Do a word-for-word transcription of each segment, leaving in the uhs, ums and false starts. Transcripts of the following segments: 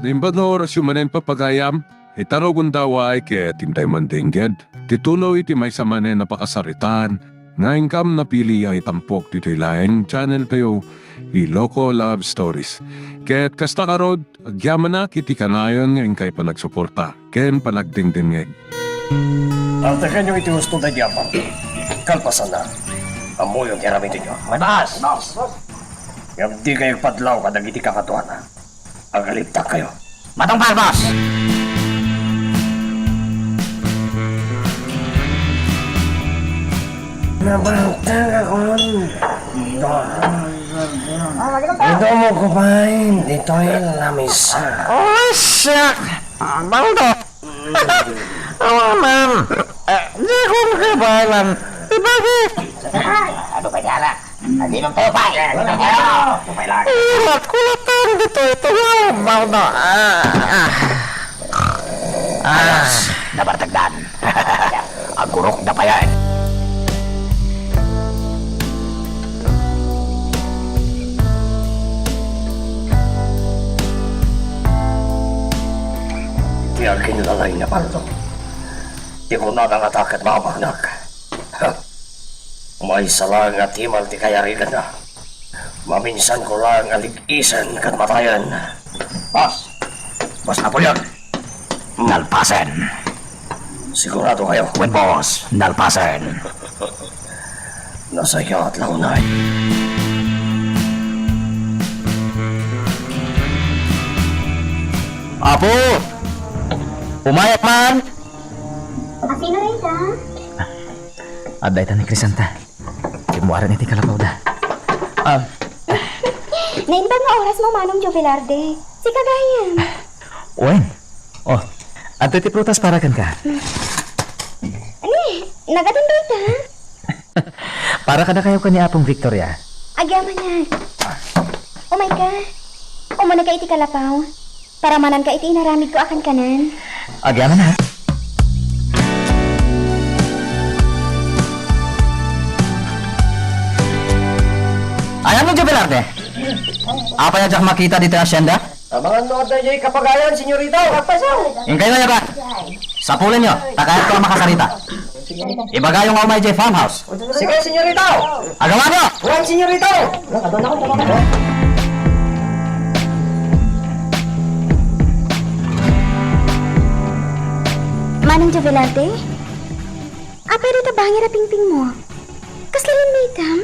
Naimbag nga orasyo manen, papagayam, ita rugonda, uray ket intay mandengngeg ti tuloy ti maysa manen a pakasaritaan nga inkam napili a itampok ditoy laeng channel tayo, Iloko Love Stories. Ket kasta ngarud, agyamanak iti kanayon nga inkay panagsuporta ken panagdengdengngeg. Agtekenyo iti husto daydi a bangko. Kalpasanna, ammoyo ti aramidenyo. May baas! Ngem dikayo agpadlaw kadagiti kakaduana. Agalibtakkayo. Matungpal, boss! Nabantag akon. Ito mo kumain, dito'y lamisa. Oh, siak! Baldo! Awanan! Eh, di ko makabalan. Ibagi! Ano ba dara? Hindi mong tupay! Ano ba dara? Tupay lang. Ilat ko lang dito, ito nga, Baldo. Ah, ah. Ah. Nabartagdan. Agurok na pa yan. Ti aginlalaing a Baldo. Ti kunana nga ta ket maamanak. Ha. Maysa laeng a timal ti kayariganna. Maminsanko laeng a lig-isen ken matayen. Boss! Boss Napoleon! Nalpasen. Sigurado kayo? Wen, boss. Nalpasen. Nasayaat la unay. Apo! Umayat man! A sino dayta? Adda ita ni Crisanta. Kimmuaren iti kalapawda. Ah. Naimbag nga orasmo, Manong Jovelarde. Sika gayam. Wen. Oh, adtoy ti prutas para kenka. Ani, nagadan dayta? Para kadakayo ken ni Apong Victoria. Agyamanak. Umayka. Umunayka iti kalapaw. Paramananka iti inaramidko a kankanan. Agyamanak. Ayan mo, Jovelarde. Apay a diak makita ditoy hacienda? Amangan no adda diay kapagayan, senyorita. Agpasaw. Inkay nga ba? Sapulenyo, ta kayatko a makasarita. Ibagayo nga umay diay farmhouse. Sige, senyorita. Agawanyo! Wen, senyorita. Manong Jovelarte, apay dayta bangir a pingpingmo? Kasla rinmitam?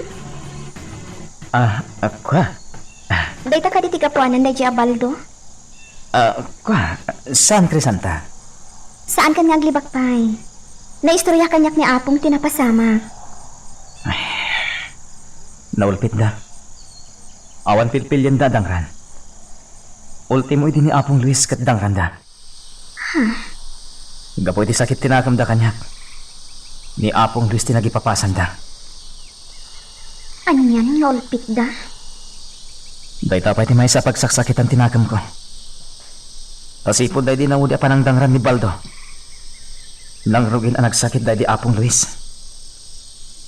Ah, ah, kua. Dayta kadi ti gapuanan daydi a Baldo? Ah, kua, saan, Crisanta? Saankan nga aglibak pay. Naistorya kaniak ni Apong ti napasamak. Ay, naulpitda. Awan pilpilienda a dangran. Ultimo idi ni Apong Luis ket dangranda. Huh? Gapu iti sakit ti nakemda kaniak, ni Apong Luis ti nagipapasanda. Anian nga ulpitda? Dayta pay ti maysa a pagsaksakitan ti nakemko. Ta sipud daydi naudi a panangdangran ni Baldo, nangrugin a nagsakit daydi Apong Luis.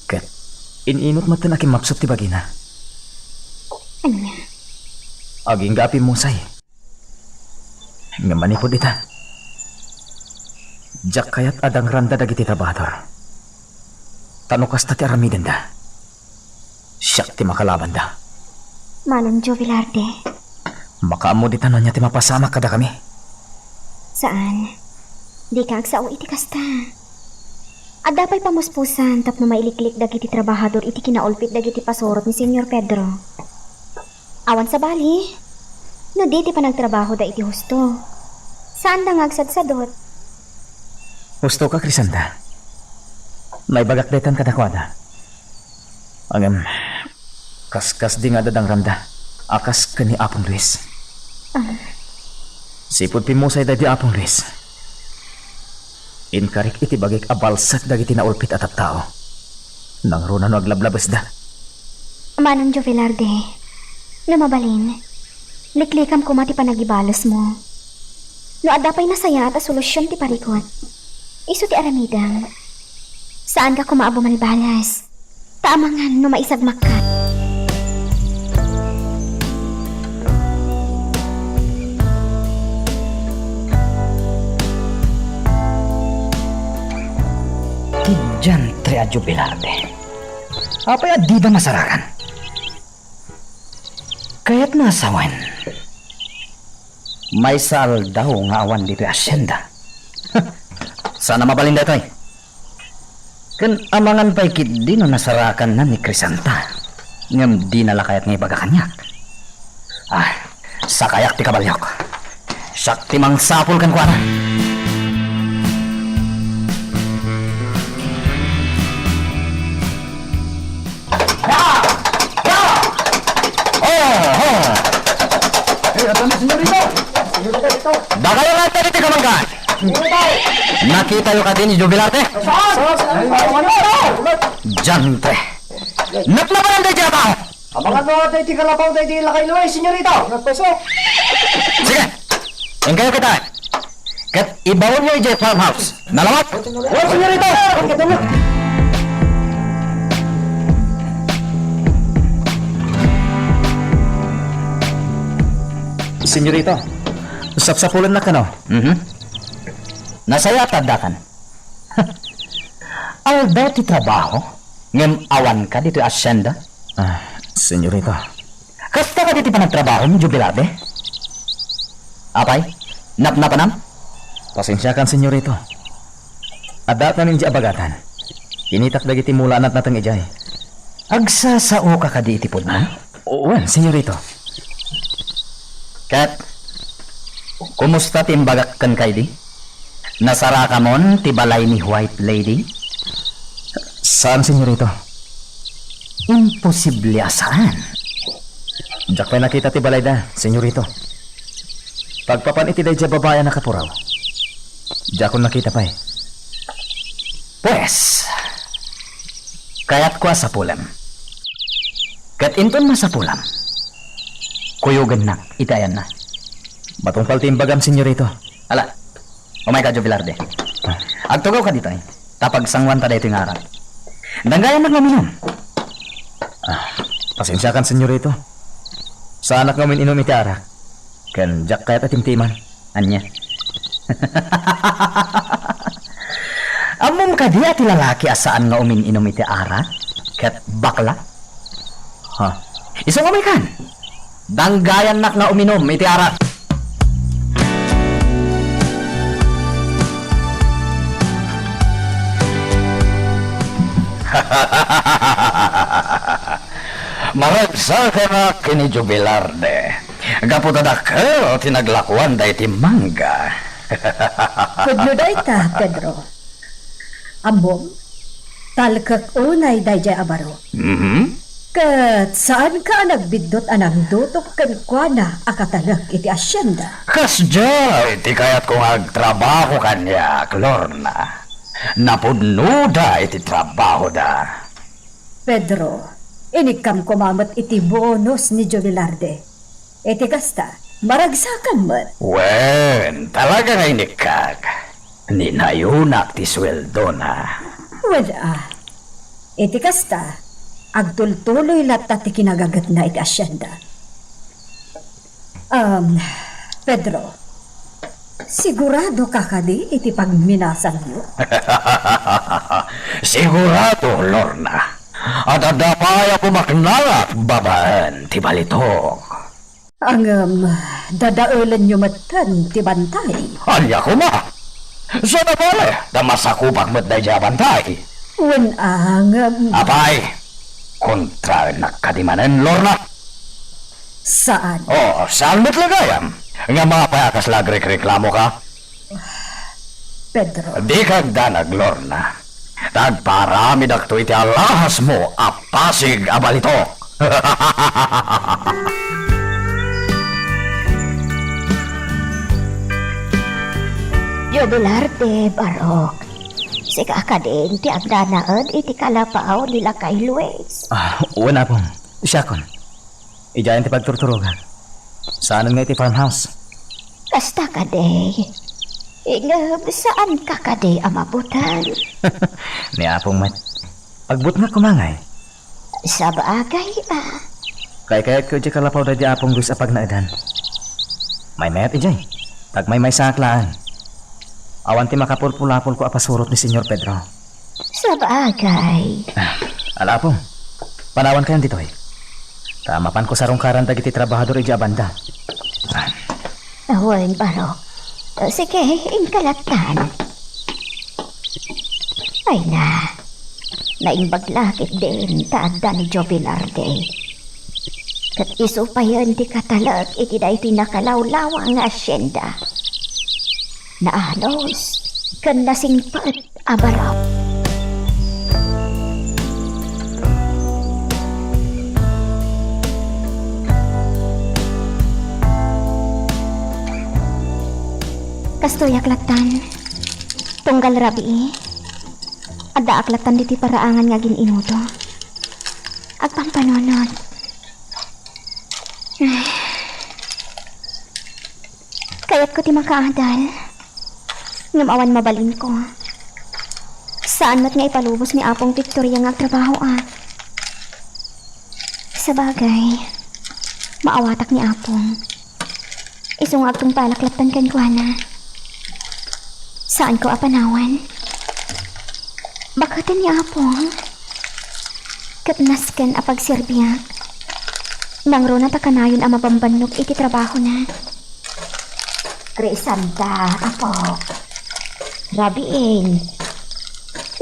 Ket in-inut metten a kimmapsut ti bagina. Ania? Agingga a pimmusay. Ngem manipud ita, diak kayat a dangranda dagiti trabahador. Ta no kasta ti aramidenda, siak ti makalabanda. Manong Joe Velarde. Makaammo dita no ania ti mapasamak kadakami? Saan. Dika agsao iti kasta. Adda pay pamuspusan tapno mailiklik dagiti trabahador iti kinaulpit dagiti pasurot ni Señor Pedro. Awan sabali, no di ti panagtrabahoda iti husto, saanda nga agsadsadot. Hustoka, Crisanta. Naibagak daytan kadakuada. Ngem, kaskasdi nga adda dangranda a kas ken ni Apong Luis. Ah. Sipud pimmusay daydi Apong Luis, inkarik iti bagik a balsek dagiti naulpit a tattao. Nangruna no aglablabesda. Manong Jovelarde, no mabalin, liklikam koma ti panagibalesmo. No adda pay nasayaat a solusion ti parikut, isu ti aramidem. Saanka koma a bumalbalas, ta amangan no maisagmakka. Jubilarde. Apay a dida masarakan? Kayatna a sawen, maysa aldaw nga awan ditoy asienda. Saan a mabalin daytoy. Ken amangan pay ketdi no nasarakanna ni Crisanta, ngem dina la kayat nga ibaga kaniak. Ah, sakayak ti kabaliok. Siak ti mangsapul kenkuana. Oh, oh. Eh, ata ni Senyorito. Dakayo nga iti kamanggan. Nakitayo kadi ni Jubilarte? Saan? Saan? Diantre. Napnapanan daydi a tao. Amangan no adda iti kalapaw daydi lakay Luis, Senyorito. Sige. Inkayo kita. Ket ibaonyo idiay farmhouse. Nalabat? Wen, Senyorito. Senyorito, sapsapulennak kano? Mhm. Nasayaat ta addakan. Aldaw ti trabaho, ngem awanka ditoy asienda? Ah, Senyorito. Kasta kadi ti panagtrabahom, Jubilarte? Apay, napnapanam? Pasensiakan, Senyorito. Addaak ngamin idiay abagatan. Kinitak dagiti mula a natnateng idiay. Agsasaoka kadi iti pudno? Wen, Senyorito. Ket, kumusta ti imbagak kenka idi? Nasarakamon ti balay ni White Lady? Saan, Senyorito. Imposible a saan. Diak pay nakita ti balayda, Senyorito. Pagpapan iti daydi a babai a nakapuraw, diakon nakita pay. Pues, kayatko a sapulem. Ket inton masapulam, kuyogennak iti ayanna. Matungpal ti imbagam, Senyorito. Ala, umayka, Joe Velarde. Ah. Agtugawka ditoy, ta pagsanguanta daytoy nga arak. Danggayannak nga uminum. Ah, pasensiakan, Senyorito. Saanak nga umin-inum iti arak. Ken diak kayat a timtiman. Ania? Ammom kadi a ti lalaki a saan nga umin-inum iti arak ket bakla? Ha? Isu nga umaykan. Danggayannak nga uminum iti arak. Maragsakanak ken ni Joe Velarde. Gapu ta dakkel ti naglakuan daydi mangga. Pudno dayta, Pedro. Ammom, talkek unay daydiay a baro. Mhm. Ket saanka a nagbiddut a nangdutok kenkuana a katalek iti asienda? Kasdiay ti kayatko nga agtrabaho kaniak, Lorna. Napudnoda iti trabahoda. Pedro, inikkam koma met iti bonus ni Joe Velarde. Iti kasta, maragsakam met. Wen, talaga nga inikkak. Ninayonak ti sueldona. Wen a, iti kasta, agtultuloy latta ti kinagagetna iti asienda. Um, Pedro, sigurado ka kadi iti pagminasanyo? Sigurado, Lorna. At adda pay a pumaknangak babaen ti balitok. Ngem, dadaelenyo metten ti bantay. Ania koma? Saan a bale, ta masakupak met daydiay a bantay. Wen a, ngem. Apay, kontraennak kadi manen, Lorna? Saan? Oh, saan met la gayam? Ngem apay a kasla agrekreklamoka? Pedro. Dika agdanag, Lorna. Ta agparamidakto iti alahasmo a pasig a balitok. Joe Velarde, Barok. Sika kadin ti agnanaed iti kalapaw ni Lakay Luis? Ah, wen, Apong. Siakon. Idiayen ti pagturturogak. Saanen nga iti farmhouse. Kasta kadi. Ngem saanka kadi a mabuteng? Ni Apong met. Agbutngak koma ngay. Sabagay a. Kaykayatko idiay kalapaw daydi Apong Luis a pagnaedan. Maymayat idiay. Agmaymaysaak laeng. Awan ti makapulpulapolko a pasurot ni Señor Pedro. Sabagay. Ah, ala, Apong. Panawankayon ditoy. Ta mapanko sarungkaran dagiti trabahador idiay a banda. Ah. Awan, Barok. Sige, inka lattan. Ay na, naimbag la ketdin ta adda ni Joe Velarde. Ket isu payen ti katalek iti daytoy nakalawlawang nga asyenda. Naanos ken nasingpet a barok. Kastoyak lattan. Tunggal rabii, addaak lattan ditoy paraangan nga agin-inudo. Agpampanunot. Ay. Kayatko ti makaadal. Ngem awan mabalinko. Saan met nga ipalubos ni Apong Victoria nga agtrabahoak. Sabagay, maawatak ni Apong. Isu nga agtungpalak lattan kenkuana. Saanko a panawan. Baketen ni Apong. Ket nasken a pagserbiak. Nangruna ta kanayon a mabambannog iti trabahona. Crisanta, apo. Rabiin.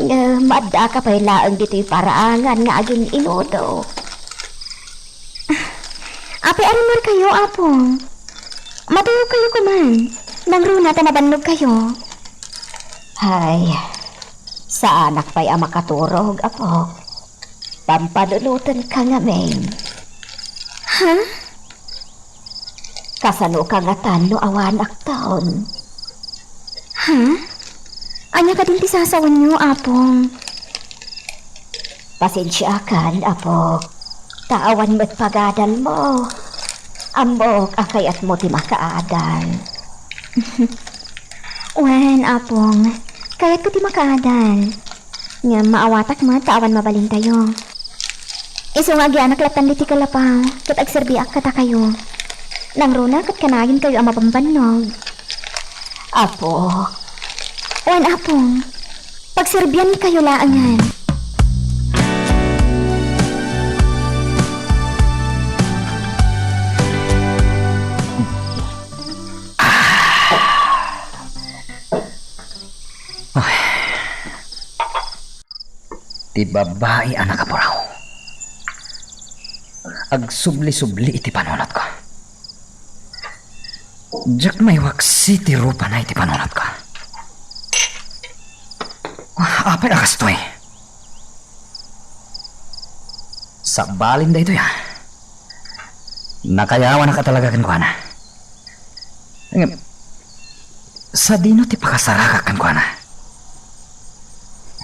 Ngem adda ka pay laeng ditoy paraangan nga agin-inudo. Apay a rimmuarkayo, Apong? Matulogkayo koma. Nangruna ta nabannogkayo. Ay, saanak pay a makaturog, apo. Pampanunotenka ngamin. Ha? Kasanoka ngatan no awanakton? Ha? Ania kadin ti sasawenyo, Apong? Pasensiakan, Apo, ta awan met pagadalmo. Ammok a kayatmo ti makaadal. Wen, Apong, kayatko ti makaadal. Ngem maawatak met ta awan mabalintayo. Isu nga agianak lattan ditoy kalapaw, ket agserbiak kadakayo. Nangruna ket kanayonkayo a mabambannog. Apo. Wen, Apong, pagserbiankayo laengen. Ay. Ti babai a nakapuraw. Agsubli-subli iti panunotko. Diak maiwaksi ti rupana iti panunotko. Apay a kastoy? Sabbalin daytoy, a. Nakayawanak a talaga kenkuana. Ngem, sadino ti pakasarakak kenkuana?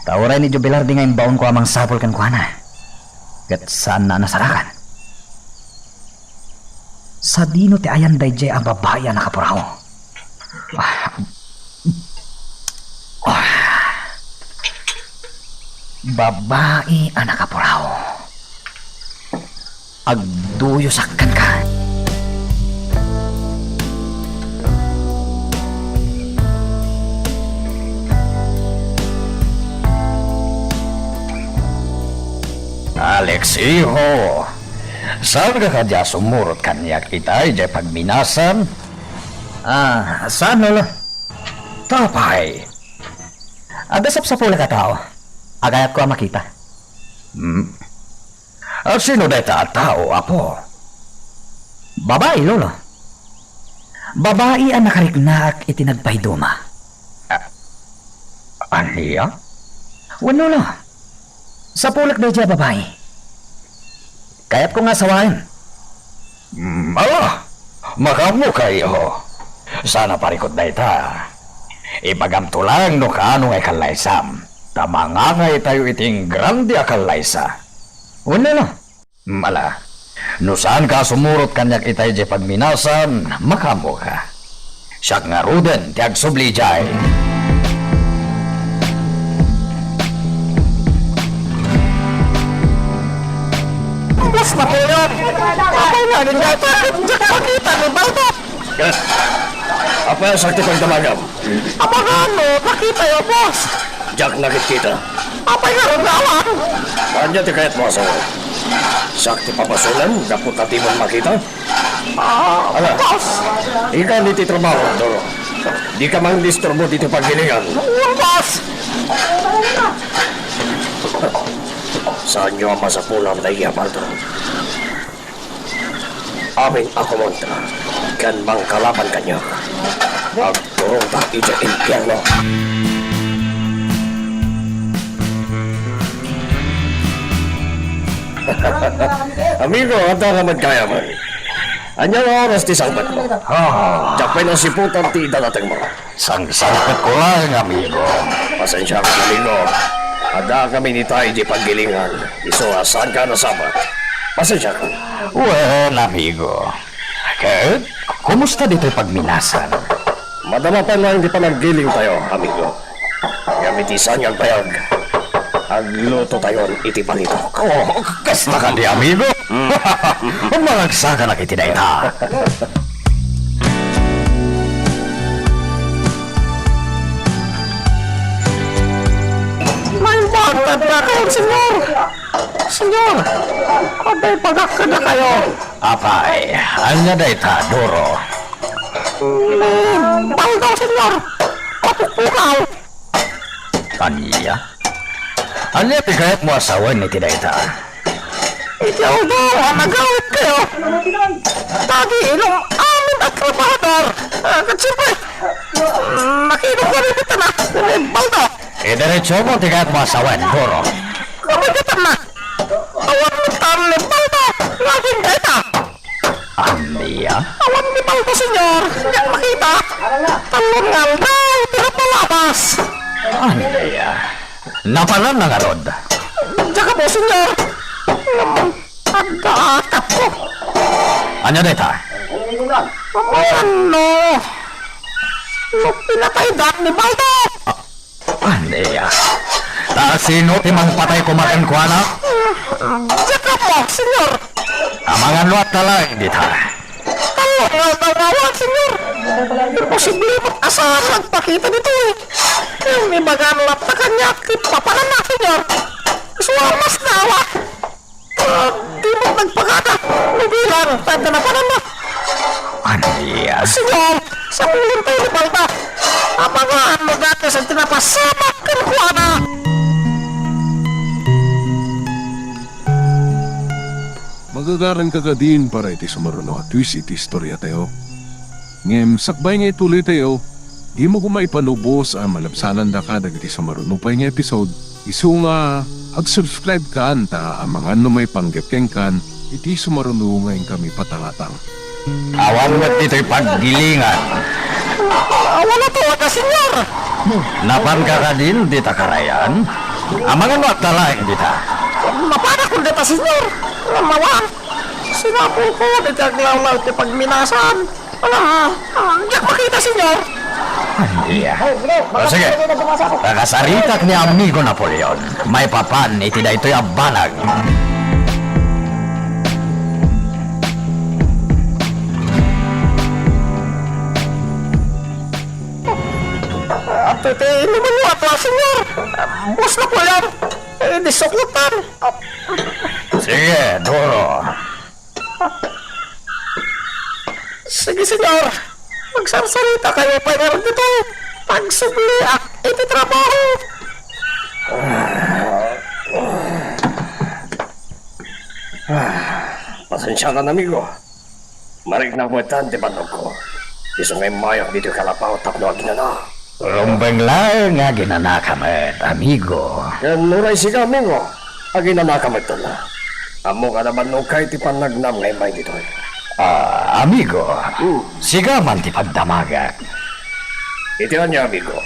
Ta uray ni Joe Velarde nga imbaonko a mangsapul kenkuana, ket saanna a nasarakan. Sadino ti ayan daydiay a babai a nakapuraw? Ah, ah. Babai a nakapuraw. Agduyosak kenka. Alex, iho, saanka kadi a sumurot kaniak ita idiay pagminasan? Ah, saan, Lolo? Apay, adda sapsapulek a tao a kayatko a makita. Hmm? A, sino dayta a tao, Apo? Babai, Lolo. Babai a nakariknaak iti nagpaiduma. A, ania? Wen, Lolo. Sapulek daydiay a babai. Kayatko nga asawaen. Mm, ala, makaammokayo. Saan a parikut dayta. Ibagamto laeng no kaano nga ikallaysam. Ta mangangaytayo iti ingrande a kallaysa. Wen, Lolo. Mm, ala, no saanka a sumurot kaniak ita idiay pagminasan, makaammoka. Siak ngaruden ti agsubli idiay. Boss, matulog! Apay nga, ninda ito, diak makita, no, balta! Apay, sakti pagdamagam. Apay nga, no, makita yo, boss! Diak nakitkita. Apay ngarud nga awan? Ania ti kayatmo a sawen? Siak ti pabasolem gapu ta dimon makita? Ah, ala, boss. Ikan iti trabaho, Doro. Dika mangdisturbo ditoy paggilingan. Wen, boss. Saanyo a masapulan daydiay a palto. Amin a kumontra ken mangkalaban kaniak, agturongta idiay impierno. Amigo, adda ka met gayam. Ania nga oras ti sangpetmo? Ah. Diak pay nasiputan ti idadatengmo. Sangsangpetko laeng, amigo. Pasensiakan, amigo. Adda kami ni tay di paggilingan. Isu a saanka a nasabat. Pasensiakan. Wen, amigo. Ket, kumusta ditoy pagminasan? Madama pay laeng ti panaggilingtayo, amigo. Ngem iti saan nga agpayag, aglutotayon iti balitok. Oh, kasta kadi, amigo? Mm. Mangagsakanak iti dayta. Maimbag kadakayo, Senyor! Senyor! Adda ipagak kadakayo! Apay, ania dayta, Doro? Ni Baldo, Senyor! Mapukpukaw! Ania? Ania ti kayatmo a sawen iti dayta? Iti aldaw a nagawidkayo, nagiinom amin a trabahador. Ah, ket siempre, nakiinom kami iti na, ni Baldo. Idiretsomo ti kayatmo a sawen, Doro. Kami ket na, awan met ni Baldo nga agingga ita. Ania? Awan ni Baldo, Senyor. Diak makita. Tallo nga aldaw ti napalabas. Ania? Napanan na ngarud? Diak ammo, Senyor. Ngem adda akapko. Ania dayta? Awan no, no pinataydan ni Baldo. Ah, Ania? Ta sino ti mangpatay koma kenkuana? Diak ammo, Senyor. Amangan no adda laeng dita. Tallo nga aldaw nga awan, Senyor. Imposible met a saan nga agpakita ditoy. Ngem ibagan latta kaniak ti papananna, Senyor. Isu a mas naawa. Ah, di met nagpakada. Nabilang, tanda na pala na. Ania? Senyor, sapulentayo ni Baldo. Amangan no dakes ti napasamak kenkuana. Magagaranka kadin para iti sumaruno a twist iti istoriatayo. Ngem sakbay nga ituloytayo, dimo koma ipanubos a malabsanandaka dagiti sumaruno pay nga episode. Isu nga, ag-subscribe kan ta amangan no maipanggep kenkan iti sumaruno nga inkami patalatan. Awan met ditoy paggilingan. Awan a tuwag a, Senyor. Napanka kadin dita karayan? Amangan no adda laeng dita. Napanak dita, Senyor. Awan. Sinapulko dita aglawlaw ti pagminasan. Ala, ah, diak makita, Senyor. Ania? O, sige. Pakasaritak ni Amigo Napoleon. Maipapan iti daytoy a banag. Atoy ti inumanyo a, Senyor. Boss Napoleon. Eh, di suklutan. Sige, Doro. Sige, Senyor. Magsarsaritakayo pay ngarud ditoy. Pagsubliak iti trabaho. Ah, pasensiakan, amigo. Mariknak metten ti bannogko. Isu nga immayak ditoy kalapaw tapno aginana. Rumbeng laeng nga aginanaka met, amigo. Ken uray sika, amigo, aginanaka metten. Ammok a nabannogka iti pannagnam nga immay ditoy. Ah, amigo, hmm, sika man ti pagdamagak. Iti ania, amigo?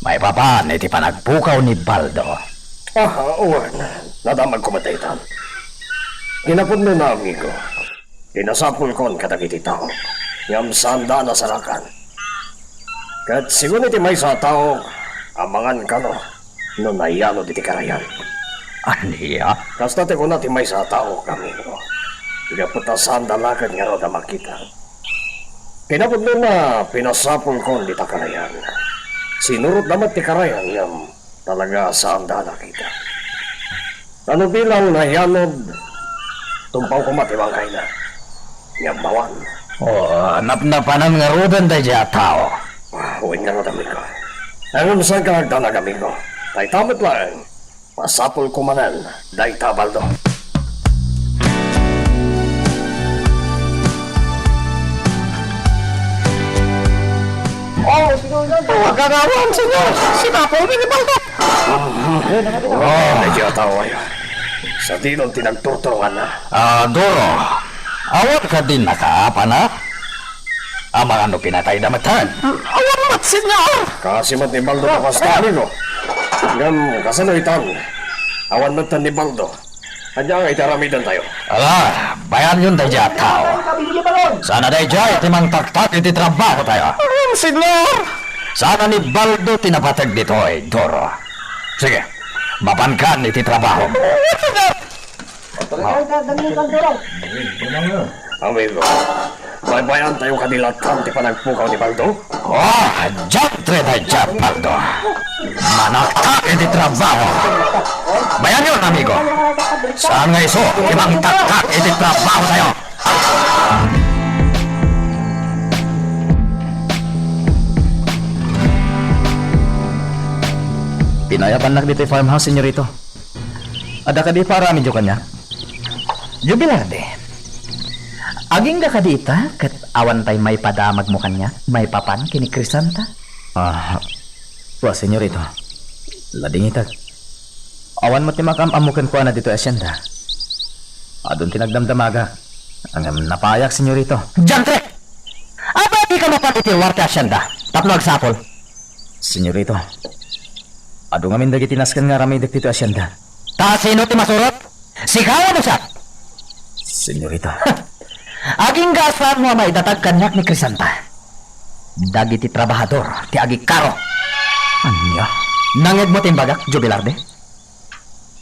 Maipapan iti panagpukaw ni Baldo. Ah, wen, nadamagko met daytan. Kinapudnona, amigo. Pinasapulkon kadagiti tao, ngem saanda a nasarakan. Ket sigun iti maysa a tao, amangan kano no nayanod iti karayan. Ania? Kasta ti kuna ti maysa a tao, amigo. Gapu ta saanda laeng ngarud a makita. Kinapudnona, pinasapulkon dita karayan. Sinurotda met ti karayan, ngem Talaga, saanda a nakita. Ano bilang nahianod, tumpaw koma ti bangkayna. Ngem awan. O, napnapanan ngaruden daydiay a tao. Ah, wen ngarud, amigo. Ngem saanka agdanag, amigo. Dayta met laeng. Masapulko manen dayta a baldo. Oh, Gagawam, Senyor! Sinapulmi ni Baldo! Oh, medyo atawa. Sa dinon ti nagturturungan na. Ah, Doro, awan ka din nakaapana? Amangan no pinatayda met. Awan met, Senyor! Kasi met ni Baldo, kasta, amigo. Ngem, kasano itan? Awan met ni Baldo. Ania nga iti aramidentayo? Ala, bayanyon daydiay a tao. Sana daydiay ti mangtaktak iti trabahotayo. Awan, Senyor! Sana ni Baldo ti napateg ditoy, Doro. Sige, mapankan iti trabaho. Amigo, baybayantayo kadi lattan ti panagpukaw ni Baldo? Oh, diantre daydiay, Baldo. Manaktak iti trabaho. Bayanyon, amigo. Saan nga isu ti mangtaktak iti trabahotayo? Pinayabannak ditoy farmhouse, Senyorito. Adda kadi paaramidyo kaniak? Jubilarde, agingga kadi ita ket awantay maipadamagmo kaniak maipapan ken ni Crisanta? Ah, wa, Senyorito. Ladingitek. Awan met ti makaam-ammo kenkuana ditoy asienda. Adun ti nagdamdamagak. Ngem napayak, Senyorito. Diantre! Apay a dika mapan iti luar ti asienda tapno agsapul? Senyorito, adu ngamin dagiti nasken nga aramidek ditoy asienda. Ta sino ti masurot? Sika wenno siak? Senyorito. Agingga a saanmo a maidatag kaniak ni Crisanta dagiti trabahador ti agikaro. Ania? Nangngegmo ti imbagak, Jubilarde?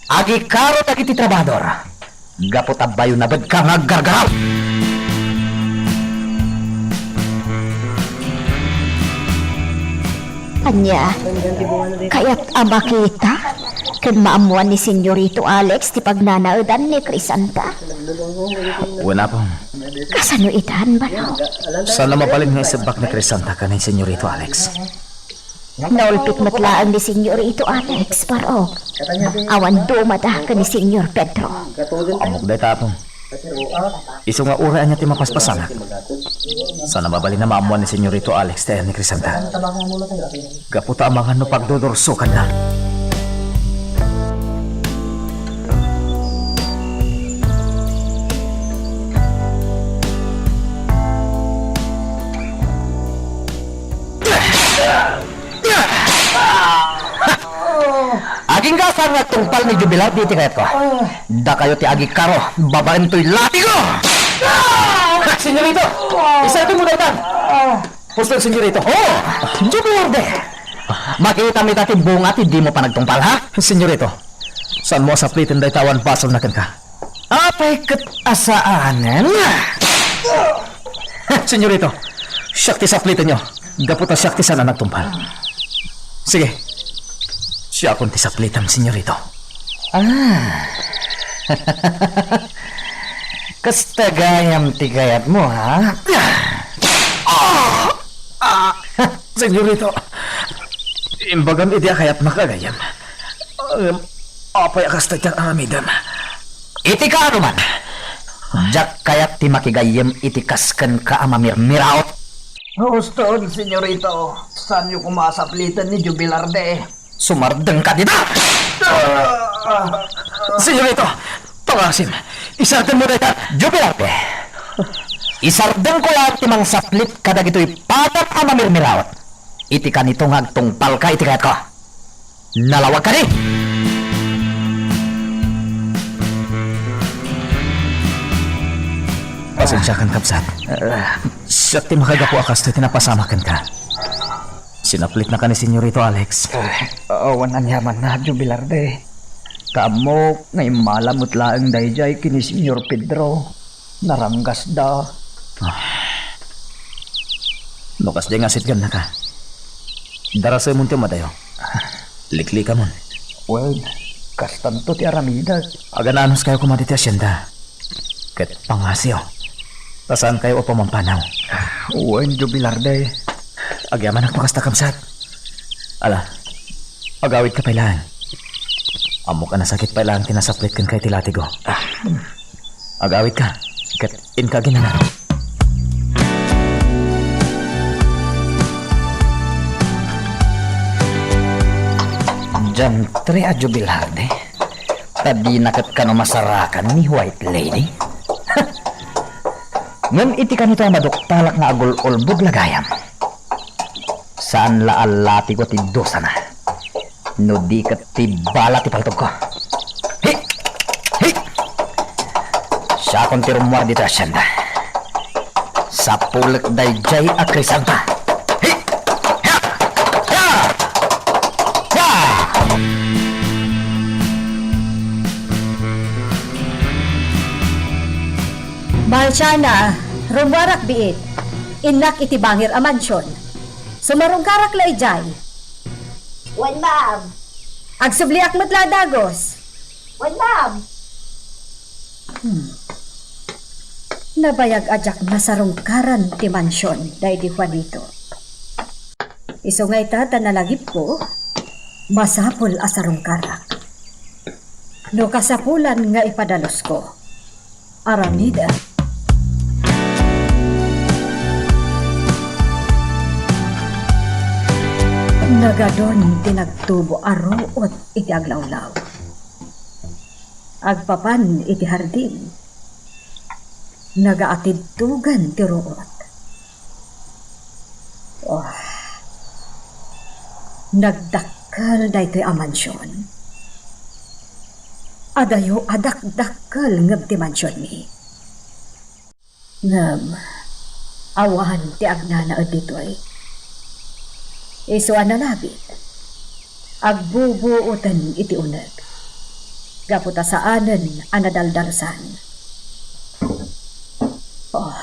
Agikaro dagiti trabahador gapu ta bayo nabedka nga aggargaraw. Ania, kayat a makita ken maammuan ni Senyorito Alex ti pagnanaedan ni Crisanta? Wen, Apong. Kasano itan, bayo? Saan a mabalin nga isebbak ni Crisanta ken ni Senyorito Alex. Naulpit met laeng ni Senyorito Alex, Barok. Awan dumada ken ni Senyor Pedro. Ammok dayta, Apong. Isu nga uray ania ti mapaspasamak, saan a mabalin a maammuan ni Senyorito Alex ti ayan ni Crisanta. Gapu ta amangan no pagdudursokanna. Agingga a saan nga agtungpal ni Jubilarde iti kayatko. Dakayo ti agikaro babaen toy labigo! Senyorito! Isardengmo daytan! Pustol, Senyorito. Oh! Jubilarde! Makitam ita ti bunga ti dimo panagtungpal, ha? Senyorito, saanmo a sapliten dayta awan basolna kenka? Apay ket a saanen? Senyorito, siak ti saplitenyo, gapu ta siak ti saan a nagtungpal. Sige, siakon ti saplitam, Senyorito. Ah. Kasta gayam ti kayatmo, ha? Ah! Ah! Senyorito, imbagam idi a kayatmak a gayyem. Ngem apay a kasta ti aramidem? Iti kaano man, diak kayat ti makigayyem iti kas kenka a mamirmiraot. Uston, Senyorito, saanyo koma a sapliten ni Jubilarde. Sumardengka dita! Ah! Senyorito, pangasim, isardenmo dayta! Jubilarde, isardengko laeng ti mangsaplit kadagitoy padam a mamirmiraot. Iti kanito nga agtungpalka iti kayatko. Nalawag kadi! Pasensiakan, kabsat. Siak ti makagapu a kastoy ti napasamak kenka. Sinaplitnaka ni Senyorito Alex. Ay, awan aniamanna, Jubilarde. Kaammok nga immala met laeng daydiay ken ni Senyor Pedro. Naranggasda. Ah. No kasdiay nga sitgannaka, darasemon ti umadayo. Liklikamon. Wen, kastanto ti aramidek. Agan-anuskayo koma ditoy asienda. Ket pangasiyo, ta saankayo a pumampanaw. Wen, Joe Velarde. Agyamanak no kasta, kabsat. Ala, agawidka pay laeng. Ammok a nasakit pay laeng ti nasaplit kenka iti latigo. Ah. Agawidka, ket inka aginana. Diantre a Joe Velarde, ta dina ket kano masarakan ni White Lady. Ngem iti kanito a maduktalak nga agul-ulbod la gayam, saan la a latigo ti dusana. No di ket ti bala ti paltogko. Hi! Hi! Siakon ti rummuar ditoy asienda. Sapulek daydiay a krisanta. Hi! Ha! Ha! Ha! Marciana, rummuarak biit. Innak iti bangir a mansion. Sumarungkarak la idiay. Wen, ma'am. Agsubliak met la a dagus. Wen, ma'am. Hmm. Nabayag a diak nasarungkaran ti mansion daydi Juanito. Isu nga ita ta nalagipko, masapul a sarungkarak. No kasapulan nga ipadalusko, aramidek. Nagadun ti nagtubo a ruot iti aglawlaw. Agpapan iti hardin, nagaatidtugan ti ruot. Oh, nagdakkel daytoy a mansion. Adayo a dakdakkel ngem ti mansionmi. Ngem awan ti agnanaed ditoy. Isu a nalabit, agbubuoten iti uneg, gapu ta saanen a nadaldalusan. Oh,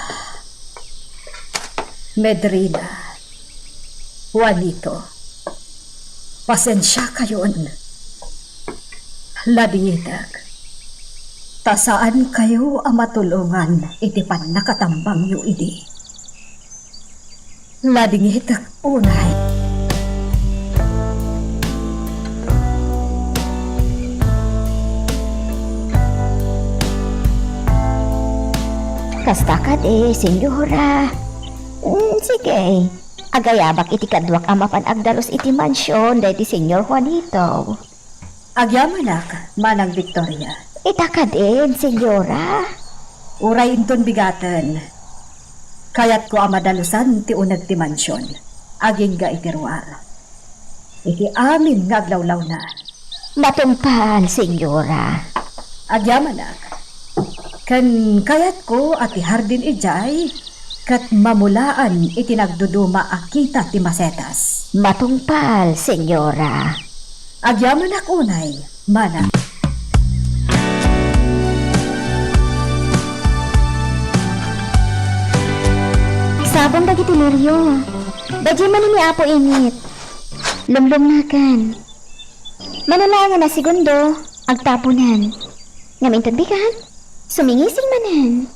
Medrina, Juanito, pasensiakayon. Ladingitek, ta saankayo a matulongan iti pannakatambangyo idi. Ladingitek unay. Kasta kadi, Senyora. Mm, sige. Agayabak iti kaduak a mapan agdalus iti mansion daydi Señor Juanito. Agyamanak, Manang Victoria. Ita kadin, Senyora? Uray inton bigaten, kayatko a madalusan ti uneg ti mansion agingga iti ruar, iti amin nga aglawlawna. Matungpal, Senyora. Agyamanak. Ken kayatko a ti hardin idiay ket mamulaan iti nagduduma a kita ti masetas. Matungpal, Senyora. Agyamanak unay, Manang. Sabong dagiti lirio. Daydiay manen ni Apo Init. Lumlumngakan. Mano laengen a segundo, agtaponen. Ngem inton bigat, sumingising manen.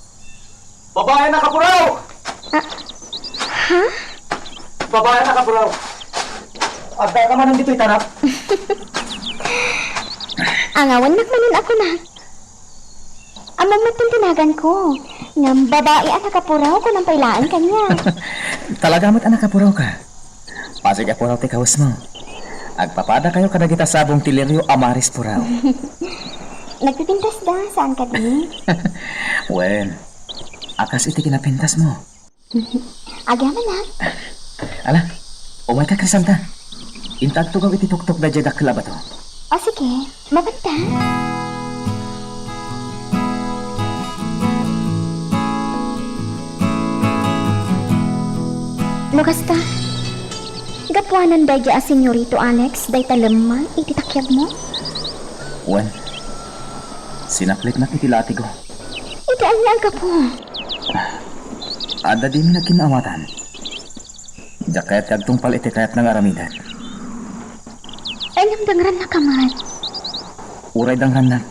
Babai a nakapuraw! Ah, ha? Babai a nakapuraw. Adda ka manen ditoy tanap? Angawannak manen a kunak. Ammom met ti naganko. Ngem babai a nakapuraw, kunam pay laeng kaniak. Talaga met a nakapurawka. Pasig a puraw ti kawesmo. Agpapadakayo kadagita sabong ti lirio a maris puraw. Nagpipintasda, saan kadi? Wen, a kas iti kinapintasmo. Agyamanak. Ala, umayka, Crisanta. Inta agtugaw iti tuktok daydiay dakkel a bato. O, sige. Mapanta? No kasta, gapuanan daydiay a Senyorito Alex dayta lemmang iti takiagmo? Wen, sinaplitnak iti latigo. Iti ania a gapu? Adda dimi nagkin-awatan. Diak kayat ti agtungpal iti kayatna nga aramiden. Ay, ngem dangrannaka met. Uray dangrannak.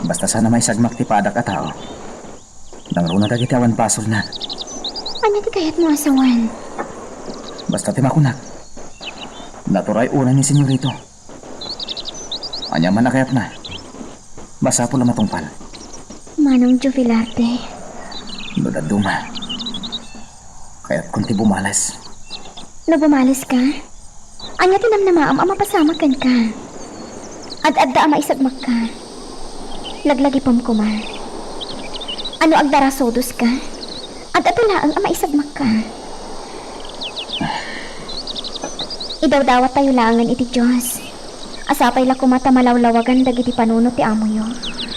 Basta saan a maisagmak ti padak a tao. Nangruna dagiti awan basolna. Ania ti kayatmo a sawen? Basta ti makunak. Naturay unay ni Senyorito. Ania man a kayatna, masapul a matungpal. Manong Jovelarte. No dadduma, kayatkon ti bumales. No bumales ka? Ania ti namnamaam a mapasamak kenka? Ad-adda a maisagmakka. Laglagipem koma. Ano agdarasodos ka? Ad-adda laeng a maisagmakka. Idawdawattayo laengen iti Dios. Sapay la koma ta malawlawagan dagiti panunot ti amoyo,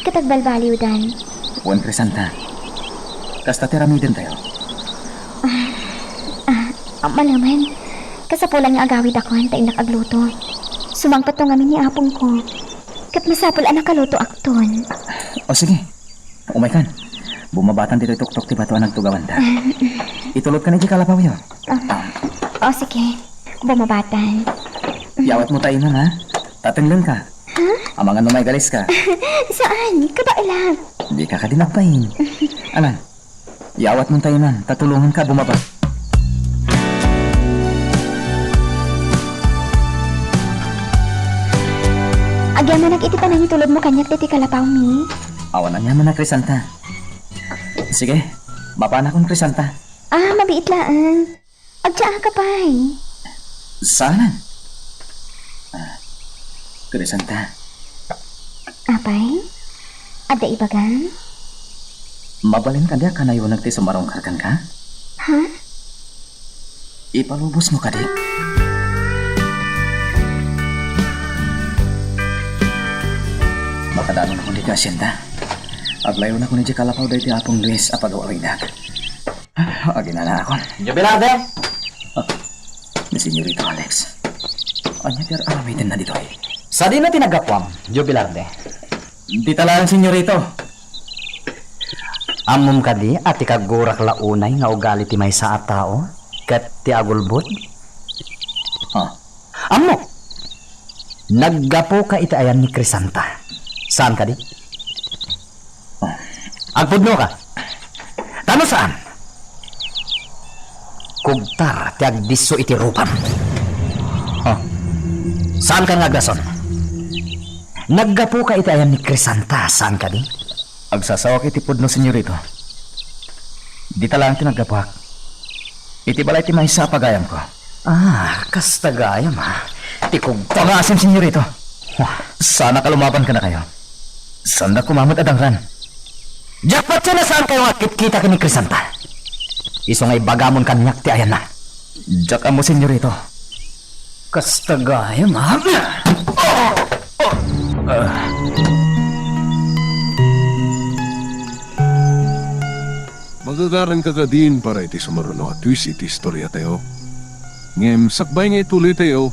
ket agbalbaliwdan. Wen, Crisanta. Kasta ti aramidentayo. Ah, ah, malemen. Kasapulan nga agawidakon ta innak agluto. Sumangpetto ngamin ni apongko. Ket masapul a nakalutoakton. O, sige. Umaykan. Bumabatan ditoy tuktok ti bato a nagtugawanta. Itulodkan iti kalapawyo. Ah, o, sige. Bumabatan. Yawatmo ta imam, ha? Tatenglenka. Ha? Amangan no maigaliska. Saan? Kabaelak. Dika kadi nagbain. Alan, yawatmo ta imam, ta tulonganka bumaba. Agyamanak iti panangitulodmo kaniak ditoy kalapawmi. Awan aniaman a Crisanta. Sige, mapanakon, Crisanta. Ah, mabiit laeng. Agdiaaka pay. Saanen? Ah, Crisanta. Apay? Adda ibagam? Mabalin kadi a kanayon ti sumarungkar kenka? Ha? Ipalubosmo kadi? Makadanonakon ditoy asienda. Aglayonakon idiay kalapaw daytoy Apong Luis a pagaw-awidak. Ah, aginanaakon. Jovelarte! Ah, ni Senyorito Alex. Ania ti ar-aramidenna ditoy? Sadino ti naggapuam, Jovelarte? Dita laeng, Senyorito. Ammom kadi a ti kaggurak la unay nga ugali ti maysa a tao ket ti agulbod? Ah, Ammok! Naggapuka iti ayan ni Crisanta. Saan kadi? Oh. Agpudnoka. Ta no saan, kugtar ti agdisso iti rupam. Oh. Saan ka nga agdason? Naggapuka iti ayan ni Crisanta. Saan kadi? Agsasawak iti pudno, Senyorito. Dita laeng ti naggapuak. Iti balay ti maysa a pagayamko. Ah, kasta gayam, ha? Ti kugta nga asim, Senyorito. Wah. Saanak a lumaban kadakayo. Saandak koma met a dangran. Diak patien a saankayo nga agkitkita ken ni Crisanta. Isu nga ibagamon kaniak ti ayanna. Diak ammo, Senyorito. Kasta gayam, ha? Magagaranka kadin para iti sumaruno a twist iti istoriatayo. Ngem sakbay nga ituloytayo,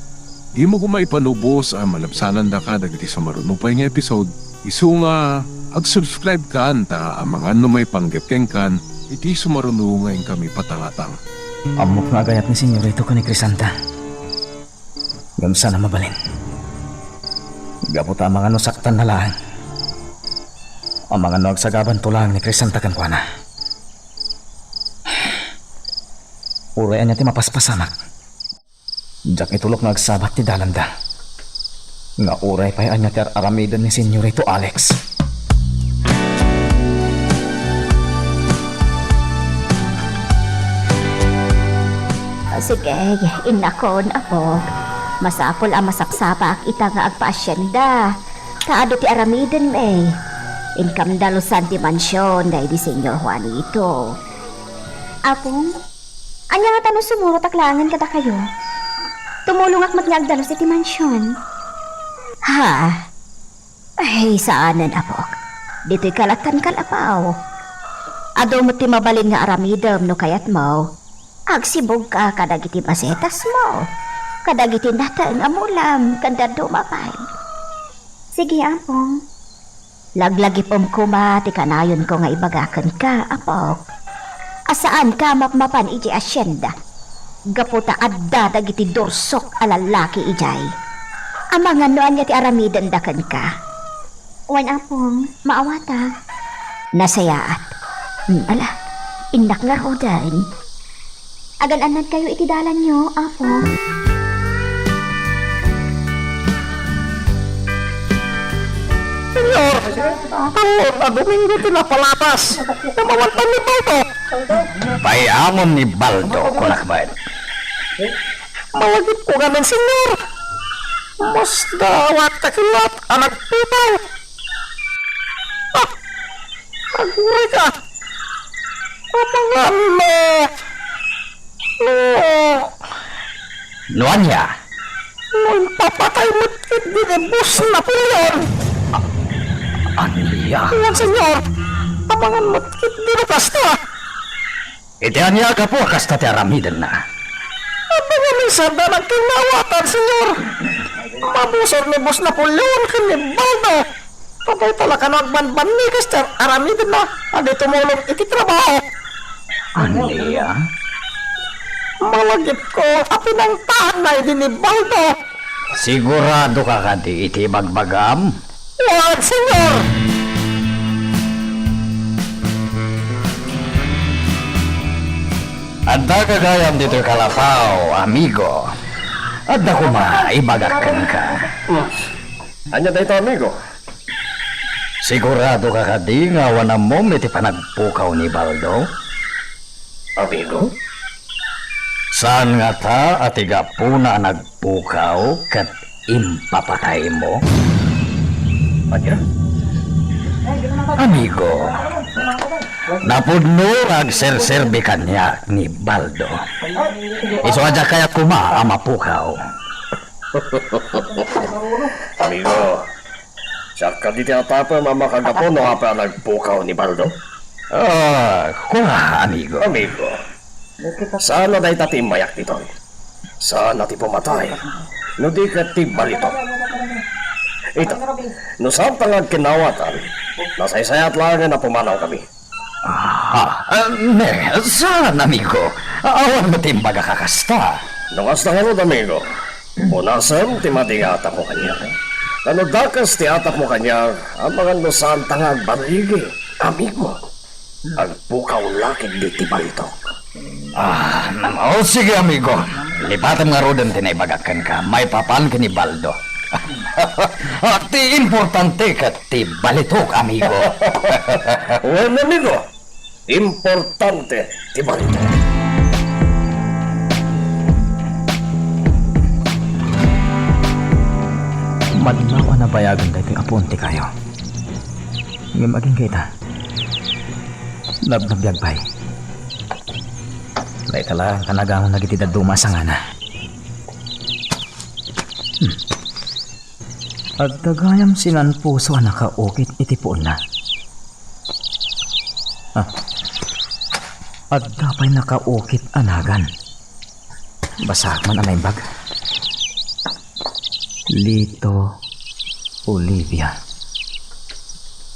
dimo koma ipanubos a malabsanandaka dagiti sumaruno pay nga episode. Isu nga, ag-subscribe kan ta amangan no maipanggep kenkan iti sumaruno nga inkami patangatang. Ammok nga agayat ni Senyorito ken ni Crisanta. Ngem saan a mabalin. Gapu ta amangan no saktanna laeng. Amangan no agsagabanto laeng ni Crisanta kenkuana. Uray ania ti mapaspasamak. Diak itulok nga agsabat ti dalanda. Nga uray pay ania ti ar-aramiden ni Senyorito Alex. Sige, innakon, apo. Masapul a masapsapaak ita nga agpaasienda. Ta adu ti aramidenmi. Inkam dalusan ti mansion daydi Señor Juanito. Apong, ania ngata no sumurotak laengen kadakayo? Tumulongak met nga agdalus iti mansion. Ha? Ay, saanen, apok. Ditoy kalatan kalapaw. Adu met ti mabalin nga aramidem no kayatmo. Agsibugka kadagiti masetasmo, kadagiti nateng a mulam, ken dadduma pay. Sige, apong. Laglagipem koma ti kanayonko nga ibaga kenka, apok, a saanka mapmapan idiay asienda, gapu ta adda dagiti dursok a lallaki idiay. Amangan no ania ti aramidenda kenka. Wen, Apong, maawata. Nasayaat. Hmm, ala, innak ngaruden. Agan-annadkayo iti dalanyo, Apo. Senyor, talon a Domingo ti napalatas. Namawantan ni Baldo. Pay-amon ni Baldo, kunak met. Malagipko ngamin, Senyor. Masdawat ta kilat a nagpukaw. Ah, aguray ka. Amangan no, no, no ania? No impapatay met ketdi ni Boss Napoleon. A-, ania? Wen, Senyor. Amangan met ketdi no kasta. Iti ania a gapu a kasta ti aramidenna? Adda ngamin sanda nagkinnawatan, Senyor. Mabusor ni Boss Napoleon ken ni Baldo. Patay talaga no agbanbannikas ti aramidenna a di tumulong iti trabaho. Ania? Malagipko a pinangtaanna idi ni Baldo. Sigurado ka kadi iti ibagbagam? Wen, Senyor! Adda gagayam ditoy kalapaw, amigo. Adda koma ibagak kenka. Ania dayta, amigo? Sigurado ka kadi nga awan ammom iti panagpukaw ni Baldo? Amigo? Saan ngata a ti gapuna a nagpukaw ket impapataymo? Ania? Amigo, napudno nga agserserbi kaniak ni Baldo. Isu a diak kayat koma a mapukaw. Amigo, siak kadi ti atapem a makagapu no apay a nagpukaw ni Baldo? Ah, kua, amigo. Amigo, saan a dayta ti immayak ditoy. Saan a ti pumatay. No di ket ti balitok. Ita, no saanta nga agkinnawatan, nasaysayaat laengen a pumanawkami. Ah, ah, ne, saan, amigo? Awan met ti imbagak a kasta. No kasta ngarud, amigo, punasem ti madi nga atapmo kaniak. Ngem no dakes ti atapmo kaniak, amangan no saanta nga agbarigi, amigo. Agpukaw la ketdi ti balitok. Ah, o sige, amigo. Lipatem ngaruden ti naibagak kenka maipapan ken ni Baldo. Ah, ti importante ket ti balitok, amigo. Wen, amigo. Importante ti balitok. Madlaw a nabayagen daytoy a puon ti kayo. Ngem agingga ita. Nabnabbiag pay. Dayta la, kanagangon dagiti dadduma a sangana. Hmm. Adda gayam sinanpuso a nakaukit iti puonna. Ah. Adda pay nakaukit a nagan. Basaek man a naimbag. Lito, Olivia.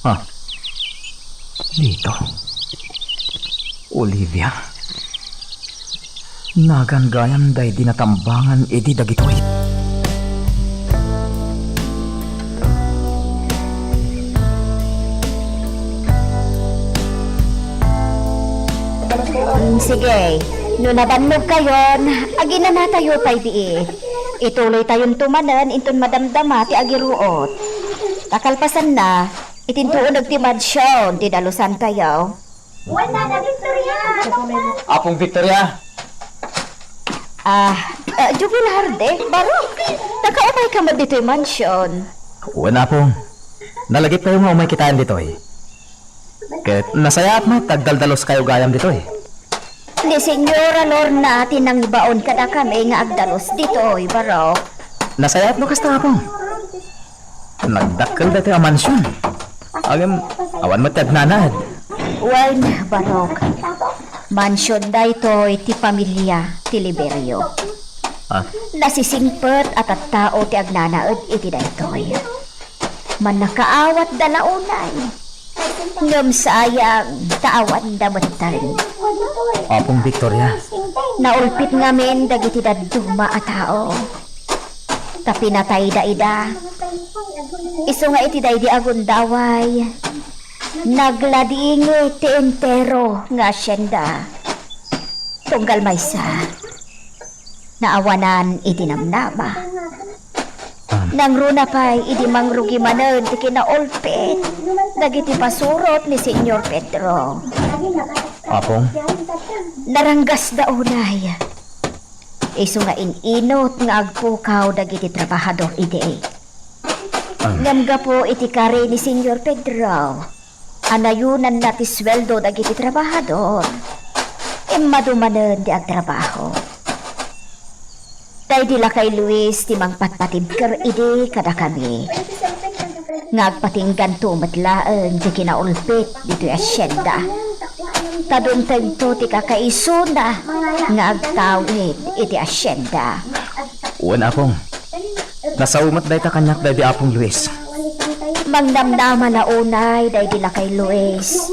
Ah. Lito. Olivia. Nagan gayam daydi natambangan idi dagitoy. Mm, sige, no nabannogkayon, aginanatayo pay biit. Ituloytayonto manen inton madamdama ti agiruot. Ta kalpasanna, itinto uneg ti mansion ti dalusantayo. Wen, Nana Victoria! Apong Victoria! Ah, ah, Jubilarde, Barok, nakaumayka met ditoy mansion. Wen, Apong. Nalagipkayo nga umay kitaen ditoy. Ket nasayaat met ta agdaldaluskayo gayam ditoy. Ni Señora Lorna ti nangibaon kadakami nga agdalus ditoy, Barok. Nasayaat no kasta, Apong. Nagdakkel daytoy a mansion. Ngem, awan met ti agnanaed. Wen, Barok. Mansion daytoy ti pamilia ti Liberio. Ah. Nasisingpet a tattao ti agnanaed iti daytoy. Mannakaawatda la unay. Ngem sayang ta awanda metten. Apong Victoria. Naulpit ngamin dagiti dadduma a tao. Ta pinatayda ida. Isu nga iti daydi a gundaway, nagladingit ti entero nga hacienda. Tunggal maysa, naawanan iti namnama. Am. Nangruna pay idi mangrugi manen ti kinaulpit dagiti pasurot ni Señor Pedro. Apong? Naranggasda unay. Isu nga in-inut nga agpukaw dagiti trabahador idi. Am. Ngem gapu iti kari ni Señor Pedro, a nayunanna ti sueldo dagiti trabahador, immadu manen ti agtrabaho. Daydi lakay Luis ti mangpatpatibker idi kadakami, nga agpatingganto met laeng ti kinaulpit ditoy hacienda. Ta dumtengto ti kakaisuna nga agtawid iti hacienda. Wen, Apong. Nasao met dayta kaniak daydi Apong Luis. Mangnamnama la unay daydi lakay Luis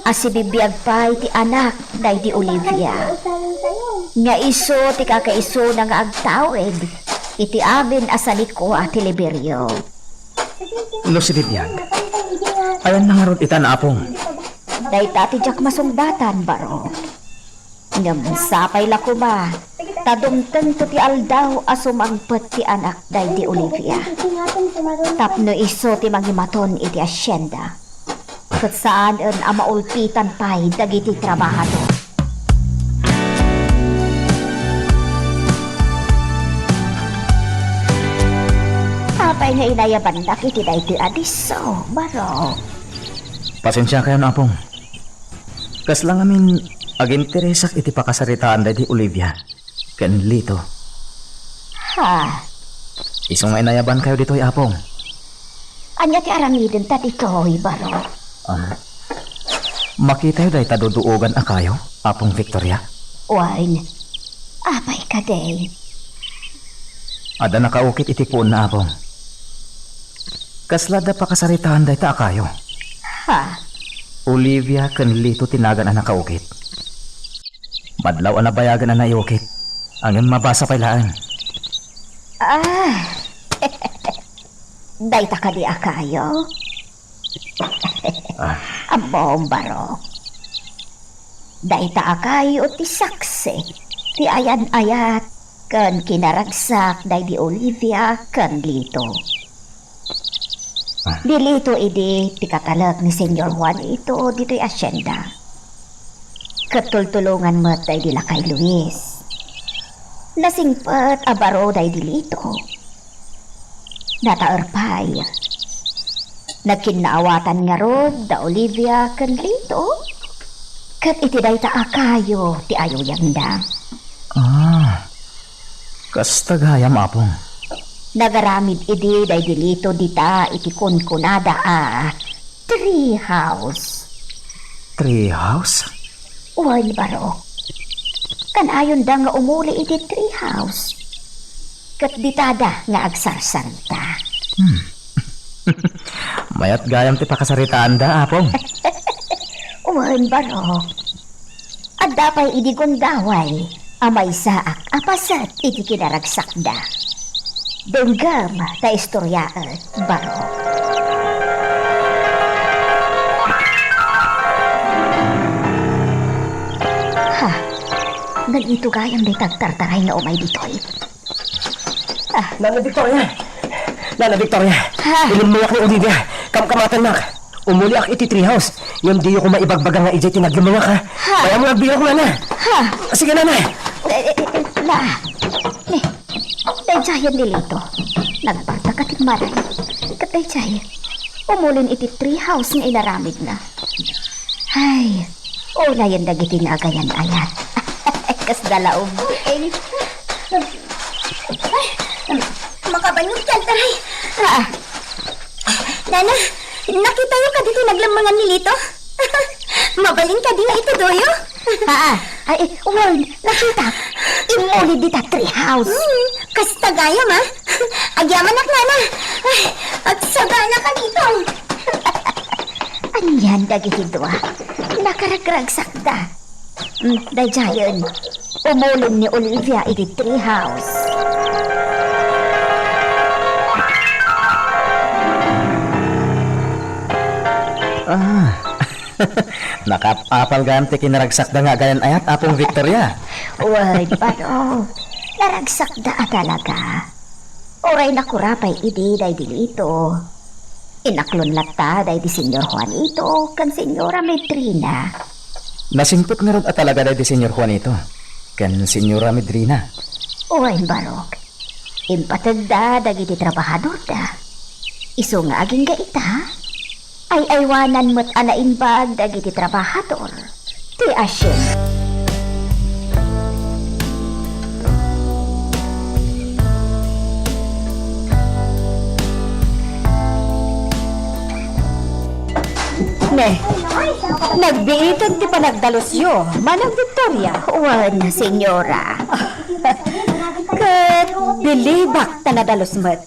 a sibibiag pay ti anak daydi Olivia, nga isu ti kakaisuna nga agtawid iti amin a sanikua ti Liberio. No sibibiag, ayanna ngarud ita, Apong? Dayta ti diak masungbatan, baro. Ngem sapay la koma ta dumtengto ti aldaw a sumangpet ti anak daydi Olivia, tapno isu ti mangimaton iti hacienda, ket saanen a maulpitan pay dagiti trabahador. Apay nga inayabannak iti daytoy a disso, baro? Pasensiakayon, Apong. Kasla ngamin, aginteresak iti pakasaritaan daydi Olivia ken Lito. Ha? Isu nga inayabankayo ditoy, Apong. Ania ti aramidenta ditoy, baro? Ah, makitayo dayta duduogan a kayo, Apong Victoria? Wen. Apay kadi? Adda nakaukit iti puonna, Apong. Kasla adda pakasaritaan dayta a kayo? Ha? Olivia ken Lito ti nagan a nakaukit. Madlaw a nabayagen a naiukit, ngem mabasa pay laeng. Ah, dayta kadi a kayo? Ah. Ammom, baro. Dayta a kayo ti saksi ti ayan-ayat ken kinaragsak daydi Olivia ken Lito. Ah. Ni Lito idi ti katalek ni Señor Juanito ditoy hacienda. Ket tultulongan met daydi lakay Luis. Nasingpet a baro daydi Lito. Nataer pay. Nagkinnaawatan ngarud da Olivia ken Lito. Ket iti dayta a kayo ti ayuyangda. Ah. Kasta gayam, Apong. Nagaramid idi daydi Lito dita iti kunkunada a tree house. Tree house? Wen, baro. Kanayonda nga umuli iti tree house. Ket ditada nga agsarsarita. Hmm. Mayat gayam ti pakasaritaanda, Apong. Wen, baro. Adda pay idi gundaway a maysaak a paset iti kinaragsakda. Denggem ta istoriaet, baro. Ha? Nagitugayam dayta agtartaray nga umay ditoy. Ah. Nana Victoria! Nana Victoria! Ha? Inemmengak ni Olivia. Kamkamatennak. Umuliak iti treehouse. Ngem diyo koma ibagbaga nga idiay ti nagemmengak, ha? Ha? Kayatmo nga agbiag, Nana. Ha? Sige, Nana. Eh, eh, eh, na. Ni, daydiayen ni Lito. Nagbarta ka ti maray. Ket daydiay, umulin iti treehouse nga inaramidna. Ay, ulayen dagiti nga agayan-ayat. Kasda la ubing. Ay, makabannog ti altar, ay. Ah. Nana, nakitayo kadi ti naglemmengan ni Lito? Mabalin kadi nga itudoyo? Ah, ah. Ay, eh, wen, nakita. Immuli dita treehouse. Hmm, kasta gayam, ah. Agyamanak, Nana. Ay, agsagana ka dito. Anian dagiti dua? Nakaragragsakda. Hmm, daydiayen. Umulin ni Olivia iti treehouse. Ah, nakap-apal gayam ti kinaragsakda nga agayan-ayat, Apong Victoria. Wen, Barok, naragsakda a talaga. Uray nakura pay idi daydi Lito. Inaklon latta daydi Señor Juanito ken Señora Medrina. Nasingpet ngarud a talaga daydi Señor Juanito ken Señora Medrina. Wen, Barok, impategda dagiti trabahadorda. Isu nga agingga ita, ay-aywanan met a naimbag dagiti trabahador ti asyenda. Ne, nagbiiten ti panagdalusyo, Manang Victoria. Wen, Señora. Ket bilibak ta nadalus met.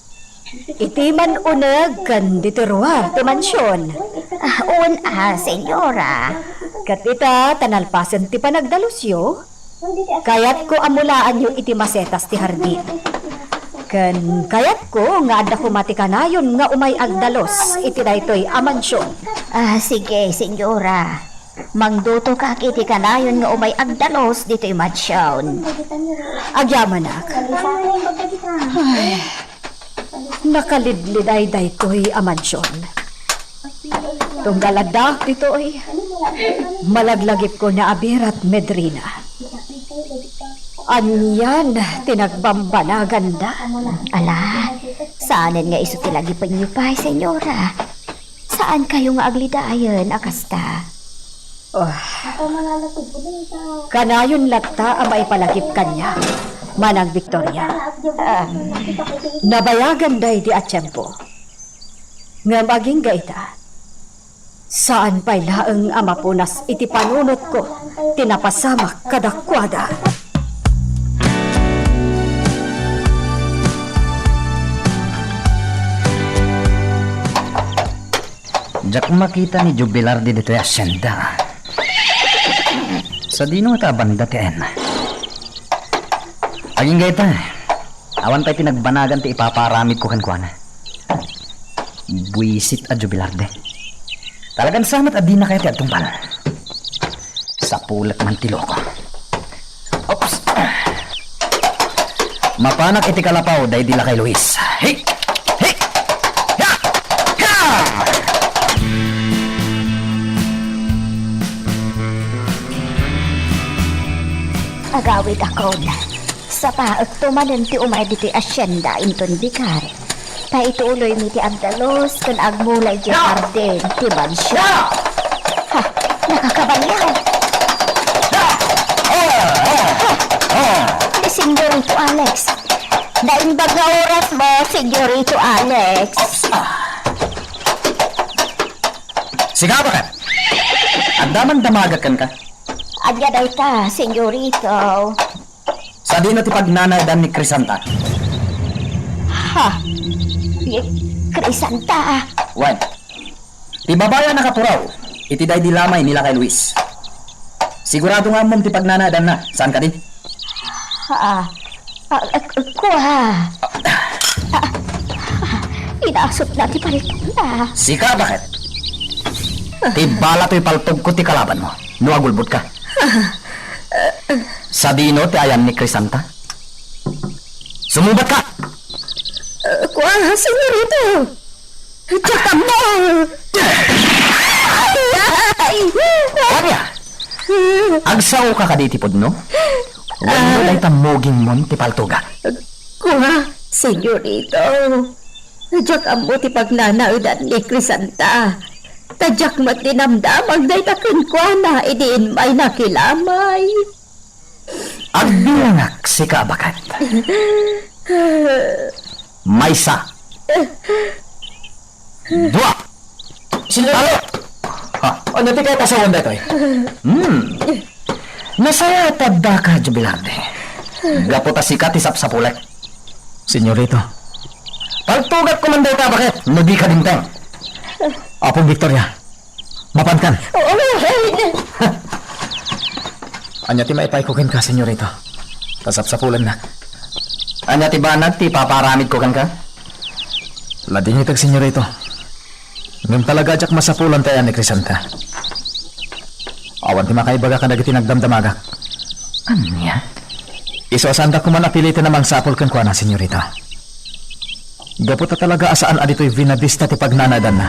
Iti man-uneg ken ditoy rua ti mansion. Ah, wen a, Señora. Ket ita, ta nalpasen ti panagdalusyo, kayatko a mulaanyo iti masetas ti hardin. Ken kayatko nga adda koma ti kanayon nga umay agdalus iti daytoy a mansion. Ah, sige, Señora. Mangdutokak iti kanayon nga umay agdalus ditoy mansion. Agyamanak. Ay, nakalidliday daytoy a mansion. Tunggal addaak ditoy, malaglagipko ni Abirat Medrina. Anian ti nagbambanaganda? Ala, saanen nga isu ti lagipenyo pay, Señora. Saankayo nga aglidayen a kasta? Oh. Kanayon latta a maipalagip kaniak, Manang Victoria. Um, nabayagan daydi a tiempo. Ngem agingga ita, saan pay laeng a mapunas iti panunotko ti napasamak kadakuada. Diak makita ni Jubilardi ditoy hacienda. Sadino ta banda ti ayanna? Agingga ita, awan pay ti nagbanagan ti ipapaaramidko kenkuana. Buisit a Jubilardi. Talagan sa met a dinakay ti agtungpal. Sapulek man ti loko. Oops. Mapanak iti kalapaw daydi lakay Luis. Hey! Hey! Ya! Ya! Agawidakon. Sapaekto manen ti umay ditoy hacienda inton bikar. Ta ituloymi ti agdalus ken agmula idiay hardin ti mansion. Ha, nakakabayaw. Ha, ni Señorito Alex. Naimbag nga orasmo, Señorito Alex. Oops. Sika, baket. Adda man damagek kenka. Ania dayta, Señorito? Sadino ti pagnanaedan ni Crisanta? Ha? Ni Crisanta? Wen, ti babai a nakaturaw iti daydi lamay ni lakay Luis. Sigurado nga ammom ti pagnanaedanna, saan kadi? Ah, ah, ah, kua. Ah, ah, inasutna ti paltogna. Sika, baket? Ti bala toy paltogko ti kalabanmo, no agulbodka. Sadino ti ayan ni Crisanta? Sumubatka! Ah, kua, Señorito. Diak ammo. Ay, ay. Ania? Agsaoka kadi iti pudno? Wenno dayta mugingmon ti paltogak? Kua, Señorito. Diak ammo ti pagnanaedan ni Crisanta. Ta diak met dinamdamag dayta kenkuana idi immay nakilamay. Agbilangak, sika a baket. Maysa. Dua. Sino? Talo. Ha? Ania ti kaipasawan daytoy? Hmm. Nasayaat ti addaka, Jubilardi. Gapu ta sika ti sapsapulek. Señorito. Paltogakko man dayta, baket, no dika dimteng. Apong Victoria, mapankan. Oo, Rafael. Ania ti maipayko kenka, Señorito? Ta sapsapulennak. Ania ti banag ti ipapaaramidko kenka? Ladingitag, Señorito. Ngem talaga a diak masapulan ti ayan ni Crisanta. Awan ti makaibaga kadagiti nagdamdamagak. Ania? Isu a saandak koma a piliten a mangsapul kenkuana, senyorita. Gapu ta talaga a saan a ditoy Buena Vista ti pagnanaedanna.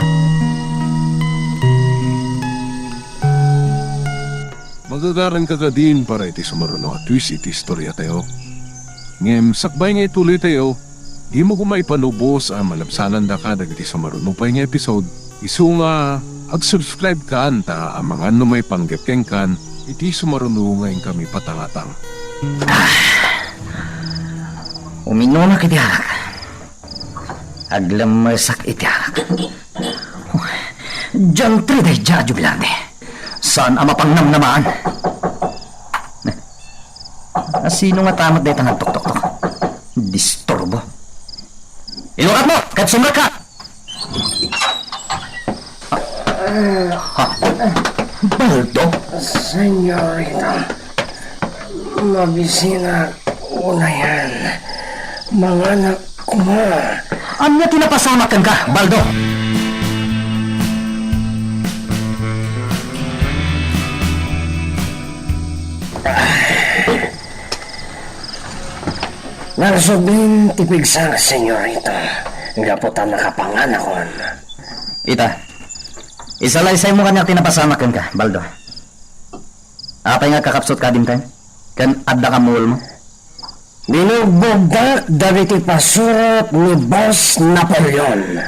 Magagaranka kadin para iti sumaruno a twist iti istoriatayo. Ngem sakbay nga ituloytayo, dimo koma ipalubos a malabsanandaka dagiti sumaruno pay nga episode. Isu nga ag-subscribe kan ta amangan no maipanggep kenkan iti sumaruno nga inkami patangatang. Uminumak iti arak. Aglemmesak iti arak. Diantre daydiay a jubilarte. Saan a mapangnamnamaan. Asino ngata met dayta nagtuktoktok? Disturbo. Ilukatmo ket sumrekka! Ha? Baldo? Senyorita, mabisinak unayan. Manganak koma. Ania ti napasamak kenka, Baldo? Nagsublin ti pigsak, senyorita, gapu ta nakapanganakon. Ita, isalaysaymo kaniak ti napasamak kenka, Baldo. Apay nga agkakapsutka dimtay? Ken adda kammuelmo? Binugbogdak dagiti pasurot ni Boss Napoleon.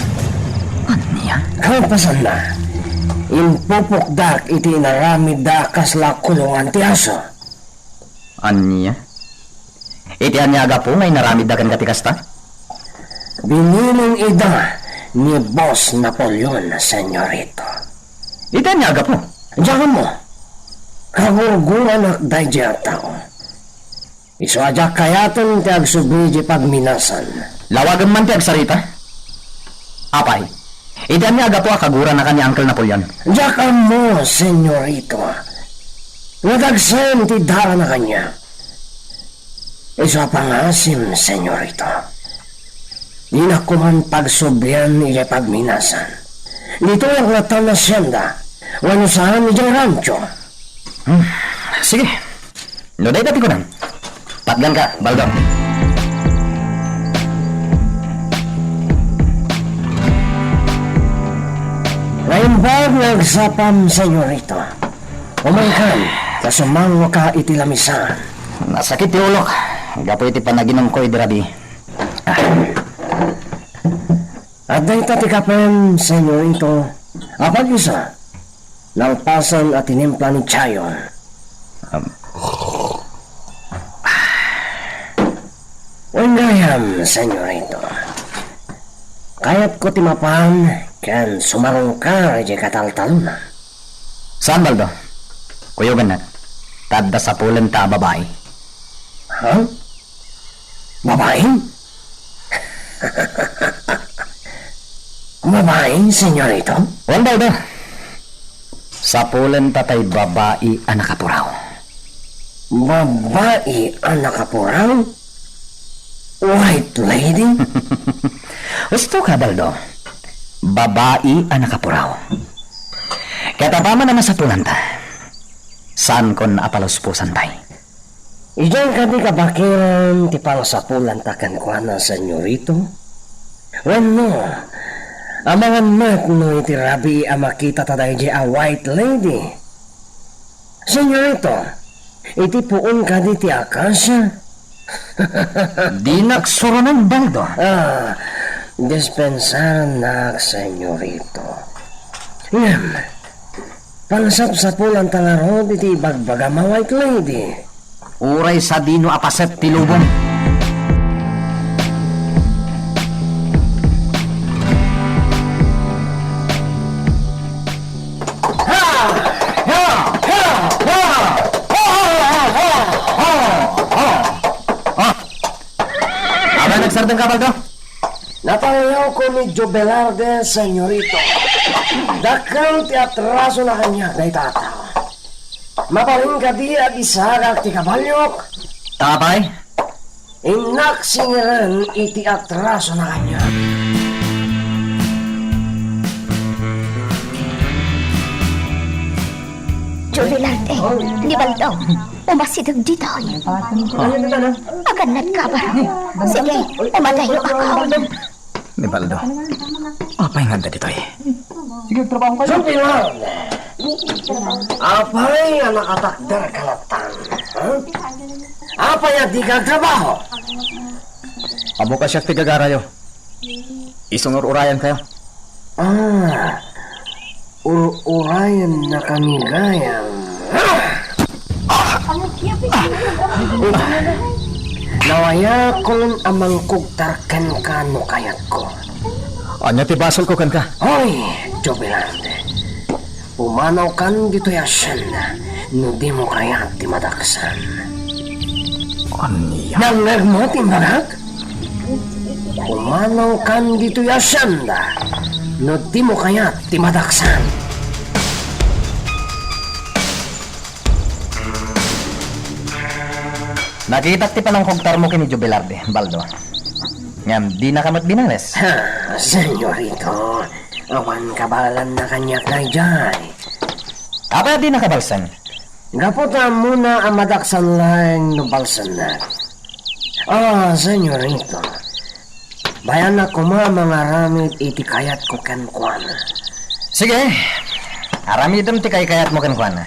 Ania? Kalpasanna, impupokdak iti inaramidda a kasla kulongan ti aso. Ania? Iti ania a gapu nga inaramidda kenka ti kasta? Binilin ida ni Boss Napoleon, senyorito. Iti ania a gapu? Diak ammo. Kagurguranak daydiay a tao. Isu a diak kayaten ti agsubli idiay pagminasan. Lawagem man ti agsarita. Apay, iti ania a gapu a kaguranaka ni Uncle Napoleon? Diak ammo, senyorito. Nga dagsen ti darana kaniak. Isu a pangasim, senyorito. Dinak koman pagsublian idiay pagminasan. Ditoyak ngatan a sienda, wenno saan idiay rancho. Hmm, sige. No dayta ti kunam, patganka, Baldo. Naimbag nga agsapam, senyorito. Umangkan, ta sumangoka iti lamisaan. Nasakit ti ulok gapu iti panaginumko idi rabii. Adda ita ti kapem, senyorito. Apag-isa, nalpasan a tinimpla ni Chayon. Wen gayam, senyorito. Kayatko ti mapan ken sumarungkar idiay kataltalonam. Saan, Baldo? Kuyogannak. Ta adda sapulenta a babai. Ha? Babai? Babai, senyorito? Wen, Baldo. Sapulenta tay babai a nakapuraw. Babai a nakapuraw? White lady? Husto ka, Baldo. Babai a nakapuraw. Ket apaman a masapulanta, saankon a palusposan pay. Idiay kadi kabakiran ti pangsapulanta kenkuana, senyorito? Wenno, amangan met no iti rabii a makitata daydiay a white lady? Senyorito, iti puon kadi ti akasia? Dinak suronen, Baldo. Ah, dispensarannak, senyorito. Ngem, pangsapsapulanta ngarud iti ibagbagam a white lady. Uray sadino a paset ti lubong. Aba, nagsardengka, Baldo? Napangayawko ni Joe Velarde, senyorito. Dakkel ti atrasona kaniak dayta a tao. Mabalin kadi a bisagak ti kabaliok? Apay? Innak singiren iti atrasona kaniak. Velarde, ni Baldo, umasideg ditoy. Agannadka, Barok. Sige, umadayo ako. Ni Baldo, apay nga adda ditoy? Sige, agtrabaho kayo. Sopilan! Apay a nakatakder ka latta, ha? Apay a dika agtrabaho? Ammok a siak ti gagarayo. Isungur-urayan kayo. Ah, ur-urayan na kami gayam. Ah! Nawayakon a mangkugtar kenka no kayatko. Ania ti basolko kenka? Hoy, Jovelande. Pumanawkan ditoy a hacienda no dimo kayat ti madaksan. Ania? Nangngegmo ti imbagak? Pumanawkan ditoy a hacienda no dimo kayat ti madaksan. Nakitak ti panangkugtarmo ken ni Jovelande, Baldo. Ngem dinaka met binales. Ha, senyorito, awan kabaelanna kaniak daydiay. Apay a dinaka balsen? Gapu ta ammona a madaksan laeng no balsennak. Ah, senyorito, bayanak koma a mangaramid iti kayatko kenkuana. Sige, aramidem ti kaykayatmo kenkuana.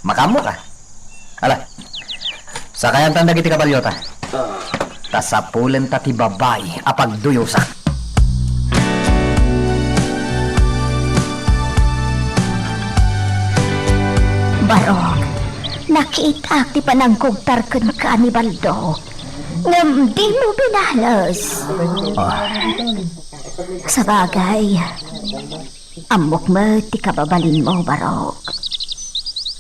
Makaammoka? Ala, sakayantan dagiti kabalyota. Ta sapulenta ti babai a pagduyosak. Barok, nakitak ti panangkugtar kenka ni Baldo, ngem dimo binales. Ah. Sabagay, ammok met ti kababalinmo, Barok.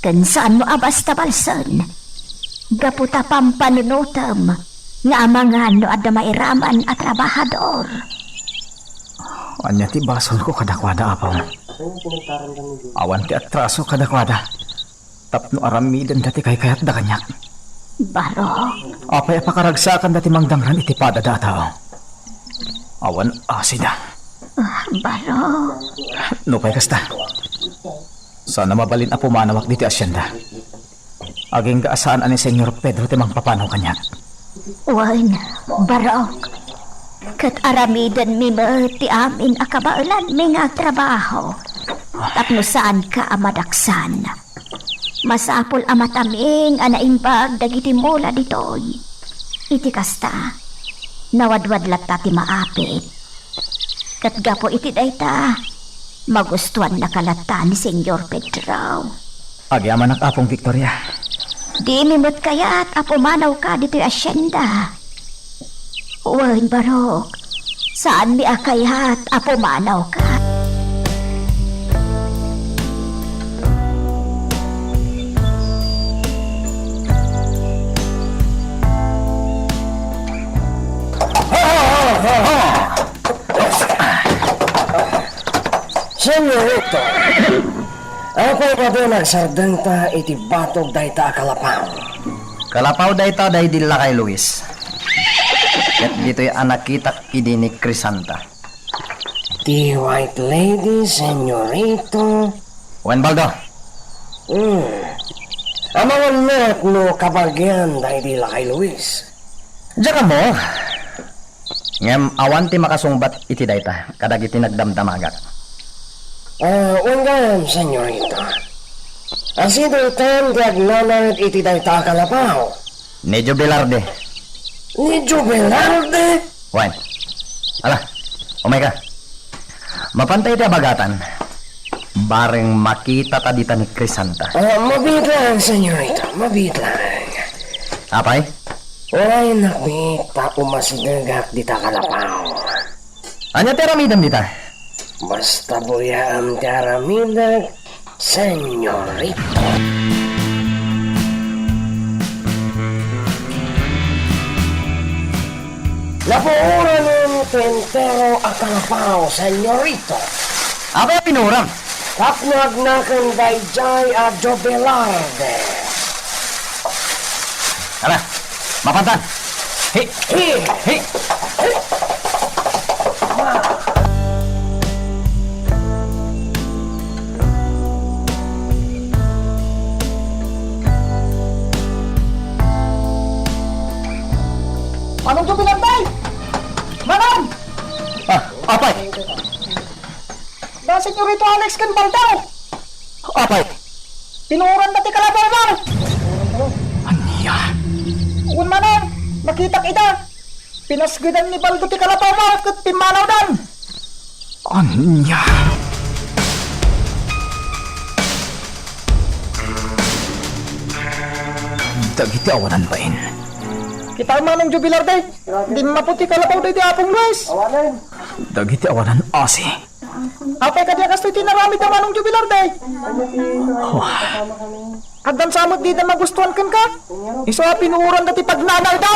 Ken saanmo a basta balsen, gapu ta pampanunotem nga amangan no adda mairaman a trabahador. Ania ti basolko kadakuada, Apo? Awan ti atraso kadakuada tapno aramidenda ti kaykayatda kaniak. Barok. Apay a pakaragsakanda ti mangdangran iti padada a tao? Awan asida. Ah, Barok. Nupay kasta, saan a mabalin a pumanawak ditoy hacienda. Agingga a saan a ni Señor Pedro ti mangpapanaw kaniak. Wen, Barok, ket aramidenmi met ti amin a kabaelanmi nga agtrabaho tapno saanka a madaksan. Masapul a mataming a naimbag dagiti mula ditoy. Iti kasta, nawadwad latta ti maapit. Ket gapu iti dayta, magustuannaka latta ni Señor Pedro. Agyamanak, Apong Victoria. Dimi met kayat a pumanawka ditoy hacienda. Wen, Barok, saanmi a kayat a pumanawka. Señorito, apay kadi nagsardengta iti batog dayta a kalapaw? Kalapaw dayta daydi lakay Luis. Ket ditoy a nakitak idi ni Crisanta. Ti White Lady, Señorito. Wen, Baldo. Hmm. Amangan met no kabagian daydi lakay Luis. Diak ammo. Ngem awan ti makasungbat iti dayta kadagiti nagdamdamagak. Ah, wen gayam, Señorita. Asino itan ti agnanaed iti dayta a kalapaw? Ni Jovelarde. Ni Jovelarde? Wen. Ala, umayka. Mapanta iti abagatan. Bareng makitata dita ni Crisanta. Ah, mabiit laeng, Señorita. Mabiit laeng. Apay? Uray nakbit ta umasidegak dita kalapaw. Ania ti aramidem dita? Basta buyaem ti aramidek, Señorita. Napuoranen ti entero a kalapaw, Señorita. Apay a pinuoram? Tapno agnaken daydiay a Jovelarde. Ala, mapantan. Hi! Hi! Hi! Hi! Ma! Manong Jubilarte! Manong! Ah, apay! Da Senyorito Alex ken Baldo! Apay! Pinuoranda ti kalapawmo! Ania? Wen, Manong, nakitak ida. Pinasgedan ni Baldo ti kalapawmo ket pimmanawdan. Ania? Dagiti awanan bain. Kita, Manong Jubilarte, dimmapo ti kalapaw daydi Apong Luis. Dagiti awanan asi. Apay kadi a kastoy ti inaramid da Manong Jubilarte? Wah. Addan sa met dida magustuhan kenka? Isu a pinuoranda ti pagnanawda.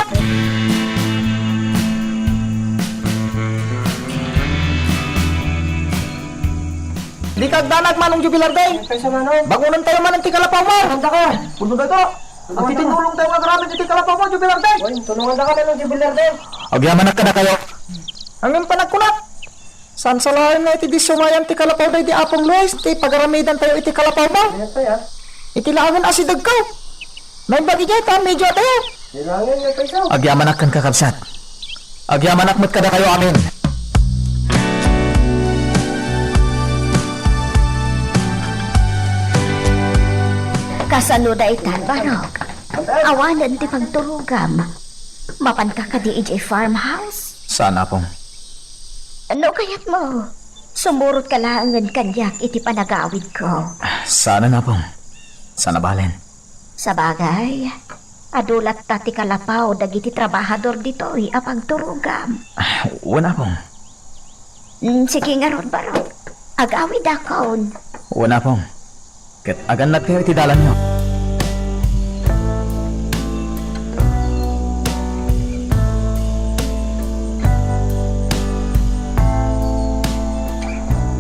Dika agdanag, Manong Jubilarte. Kaysa, Manong? Bangonentayo manen ti kalapawmo. Saan ka? Puno na to. Agtitinulongtayo nga agraman iti kalapawmo, Jubilarte. Uy, tulongandaka, Manong Jubilarte. Agyamanak kadakayo. Ngem panagkunak. Saan sa laeng nga iti disumayan ti kalapaw daydi Apong Luis ti pagaramidantayo iti kalapawmo? Ania pay, ah? Iti laengen a sidegko. Naimbag idiay ta medyo atayo. Kailangan nga pay, sao? Agyamanak kenka, kabsat. Agyamanak met kadakayo amin. Kasano daytan, Barok? Awanen ti pagturogam. Mapanka kadi idiay farmhouse? Saan, Apong. No kayatmo, sumurotka laengen kaniak iti panagawidko. Saan, Apong. Saan a balen. Sabagay, adu latta ti kalapaw dagiti trabahador ditoy a pagturogam. Wen, Apong. Mm, sige ngarud, Barok. Agawidakon. Wen, Apong. Ket agannadkayo iti dalanyo.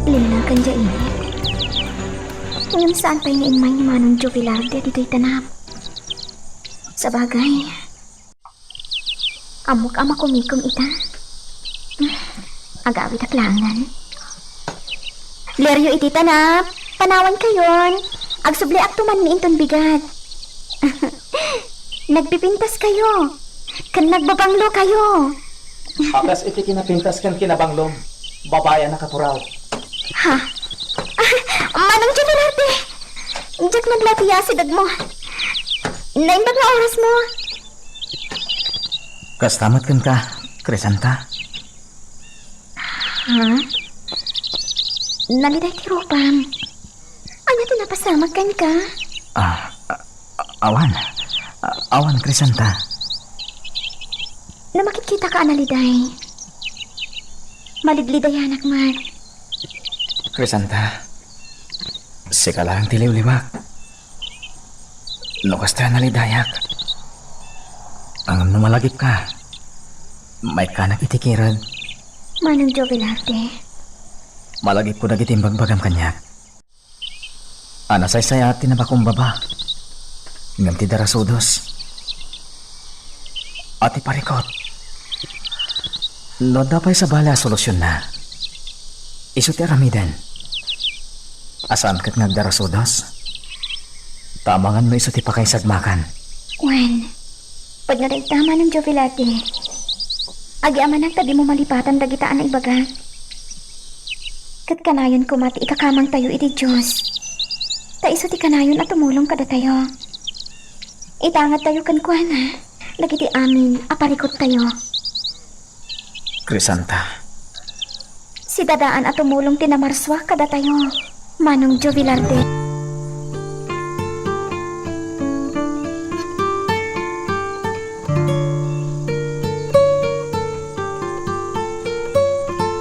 Linnagan dia init. Ngem saan pay nga immay ni Manong Jovelarde ditoy tanap. Sabagay, ammok a makumikom ita. Agawidak laengen. Lerio iti tanap, panawankayon. Agsubliakto man mi inton bigat. Nagpipintaskayo. Ken nagbabanglokayo. A kas iti kinapintas ken kinabanglom, babai a nakapuraw. Ha? Ah, Manong Jovelarte! Diak nadlaw ti asidegmo. Naimbag nga orasmo. Kasta met kenka, Crisanta. Ha? Naliday ti rupam. Ania ti napasamak kenka? Ah, ah, awan. Ah, awan, Crisanta. No makitkitaka a naliday, malidlidayanak met. Crisanta, sika laeng ti liwliwak. No kasta, nalidayak. Ngem no malagipka, maikkanak iti kirud. Manong Jovelarte. Malagipko dagiti imbagbagam kaniak. A nasaysayaat ti napakumbaba, ngem ti darasudos a ti parikut. No adda pay sabali a solutionna, isu ti aramiden. A saan ket nga agdarasudos, ta amangan no isu ti pakaisagmakan. Wen, pudno dayta, Manong Jovelarte. Agyamanak ta dimo malipatan dagita a naibagak. Ket kanayon koma ti ikakamangtayo iti Dios, ta isu ti kanayon a tumulong kadatayo. Itangadtayo kenkuana dagiti amin a parikuttayo. Crisanta. Sidadaan a tumulong ti namarsua kadatayo, Manong Jovelarte.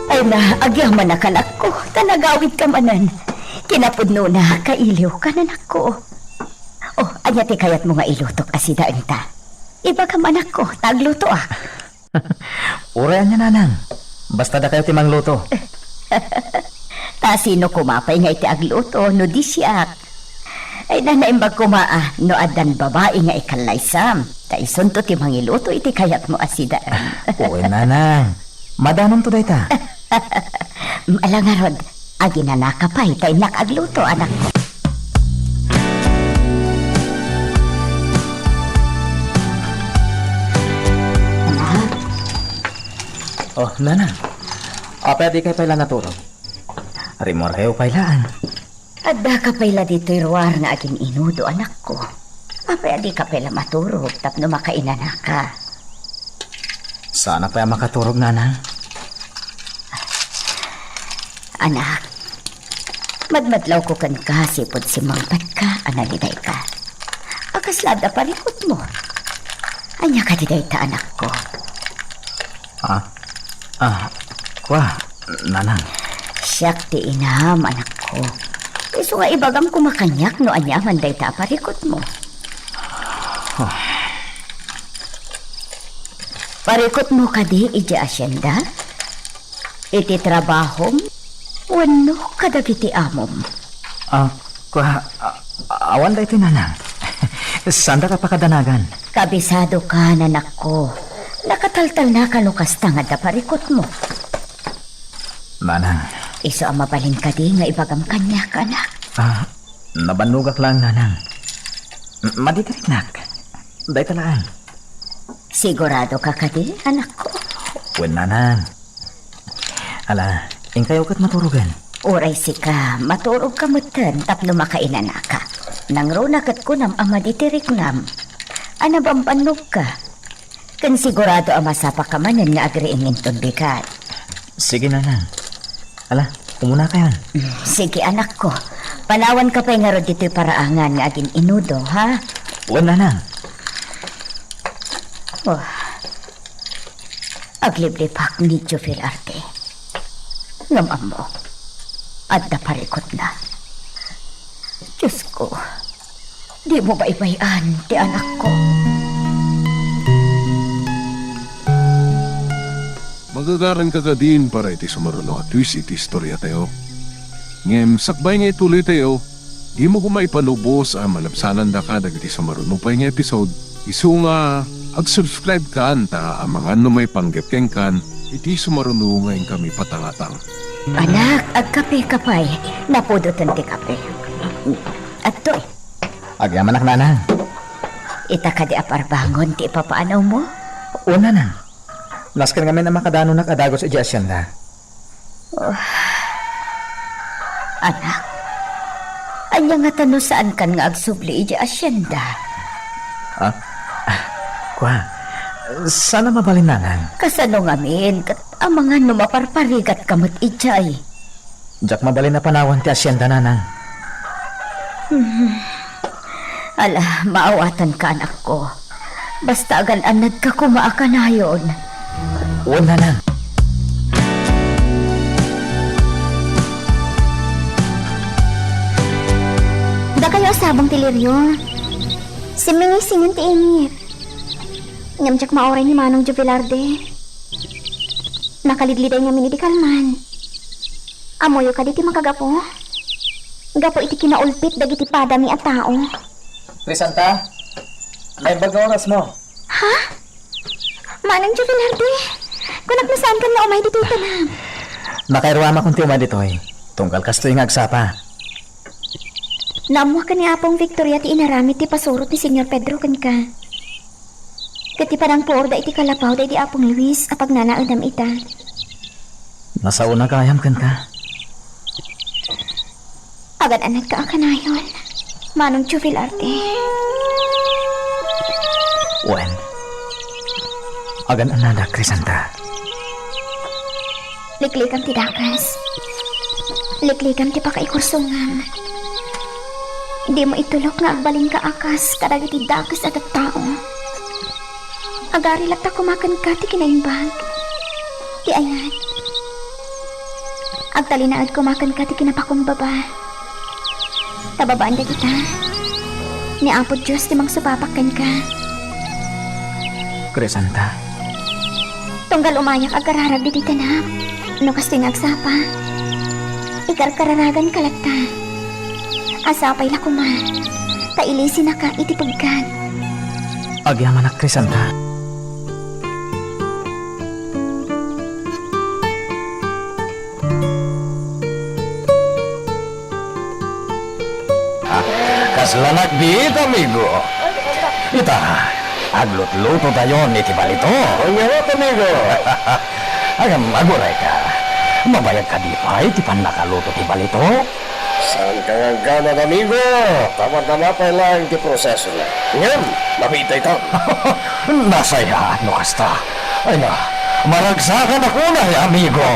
Ay na, agyamanak, anakko, ta nagawidka manen. Kinapudnona, kailiwka, anakko. Oh, ania ti kayatmo nga ilutok a sidaenta? Ibagam, anakko, ta aglutoak. Uray ania, nanang. Basta dakayo ti mangluto. Ta sino koma pay nga iti agluto no di siak? Ay, na, naimbag koma a no addan babai nga ikallaysam, ta isunto ti mangiluto iti kayatmo a sidaen. Wen, nanang. Madanonto dayta. Ala ngarud, aginanaka pay ta innak agluto, anakko. Anak, Oh, nanang. Apay a dikay pay la naturog? Rimmuarkayo pay laeng. Addaka pay la ditoy ruar nga agin-inudo, anakko. Apay a dika pay la maturog tapno makainanaka? Saanak pay a makaturog, nanang. Anak, madmadlawko kenka sipud simmangpetka a nalidayka. A kasla adda parikutmo? Ania kadi dayta, anakko? Ah, ah, kua, nanang. Siak ti inam, anakko. Isu nga ibagam koma kaniak no ania man dayta a parikutmo. Ah. Parikutmo kadi idiay asienda? Iti trabahom wenno kadagiti amom? Ah, kua, a-, awan daytoy, nanang. Saandaka pakadanagan. Kabisadokan, anakko. Nakataltalnaka no kasta nga adda parikutmo. Nanang. Isu a mabalin kadi nga ibagam kaniak, anak? Ah, nabannogak laeng, nanang. M-, madidiriknak. Dayta laeng. Siguradoka kadi, anakko? Wen, nanang. Ala, inkayo ket maturogen. Uray sika, maturogka metten tapno makainanaka. Nangruna ket kunam a madidiriknam a nabambannogka. Ken sigurado a masapaka manen nga agriing inton bigat. Sige, nanang. Ala, umunakayon. Mm, sige, anakko. Panawanka pay ngarud ditoy paraangan nga agin-inudo, ha? Wen, nanang. Oh. Agliblibak ni Jovel Arte. Ngem ammo, adda parikutna. Diosko, dimo baybay-an ti anakko. Magagaranka kadin para iti sumaruno a twist iti istoriatayo. Ngem sakbay nga ituloytayo, dimo koma ipalubos a malabsanandaka dagiti sumaruno pay nga episode. Isu nga, ag-subscribe kan ta amangan no maipanggep kenkan iti sumaruno nga inkami patangatang. Anak, agkapeka pay. Napudoten ti kape. Adtoy. Agyamanak, nanang. Ita kadi a parbangon ti ipapaanawmo? O, nanang. Nasken ngamin a makadanonak a dagus idiay asienda. Oh. Anak, ania ngata no saankan nga agsubli idiay asienda? Ah? Ah, kua, saan a mabalin, nanang. Kasano ngamin ket amangan no maparparigatka met idiay? Diak mabalin a panawan ti asienda, nanang. Hmm. Ala, maawatanka, anakko. Basta agan-annadka koma a kanayon. Wen, nanang. Dakayo a sabong ti Lirio. Simmingisingen ti init. Ngem diak mauray ni Manong Jovelarde. Nakaligliday ngamin idi kalman. Ammoyo kadi ti makagapu? Gapu iti kinaulpit dagiti padami a tao. Crisanta, naimbag nga orasmo. Ha? Manong Jovelarde, kunak no saankan nga umay ditoy tanam. Nakairuamakon ti umay ditoy. Tunggal kastoy nga agsapa. Naammoaken ni Apong Victoria ti inaramid ti pasurot ni Señor Pedro kenka. Ket ti panangpuorda iti kalapaw daydi Apong Luis a pagnanaedam ita. Nasaona gayam kenka. Agan-annadka a kanayon, Manong Jovel Arte. Wen, agan-annadak, Crisanta. Liklikam ti dakes. Liklikam ti pakaikursongam. Dimo itulok nga agbalinka a kas kadagiti dakes a tattao. Agari latta koma kenka ti kinaimbag, ti ayat. Agtalinaed koma kenka ti kinapakumbaba. Ta babaen dagita, ni Apo Dios ti mangsupapak kenka. Crisanta. Tunggal umayak agararag ditoy tanam, no kastoy nga agsapa, ikarkararaganka latta. Asapay la koma, ta ilisinaka iti pegkak. Agyamanak, Crisanta. Ah, kaslanak biit, amigo. Ita, aglutlutotayon iti balito. Ania met, amigo? Ngem agurayka, mabayag kadi pay ti pannakaluto ti balitok? Saanka nga agganad, amigo, ta madama pay laeng ti prosesona. Ngem, mabiit dayta. Nasayaat no kasta. Ay na, maragsakan ako na, amigo.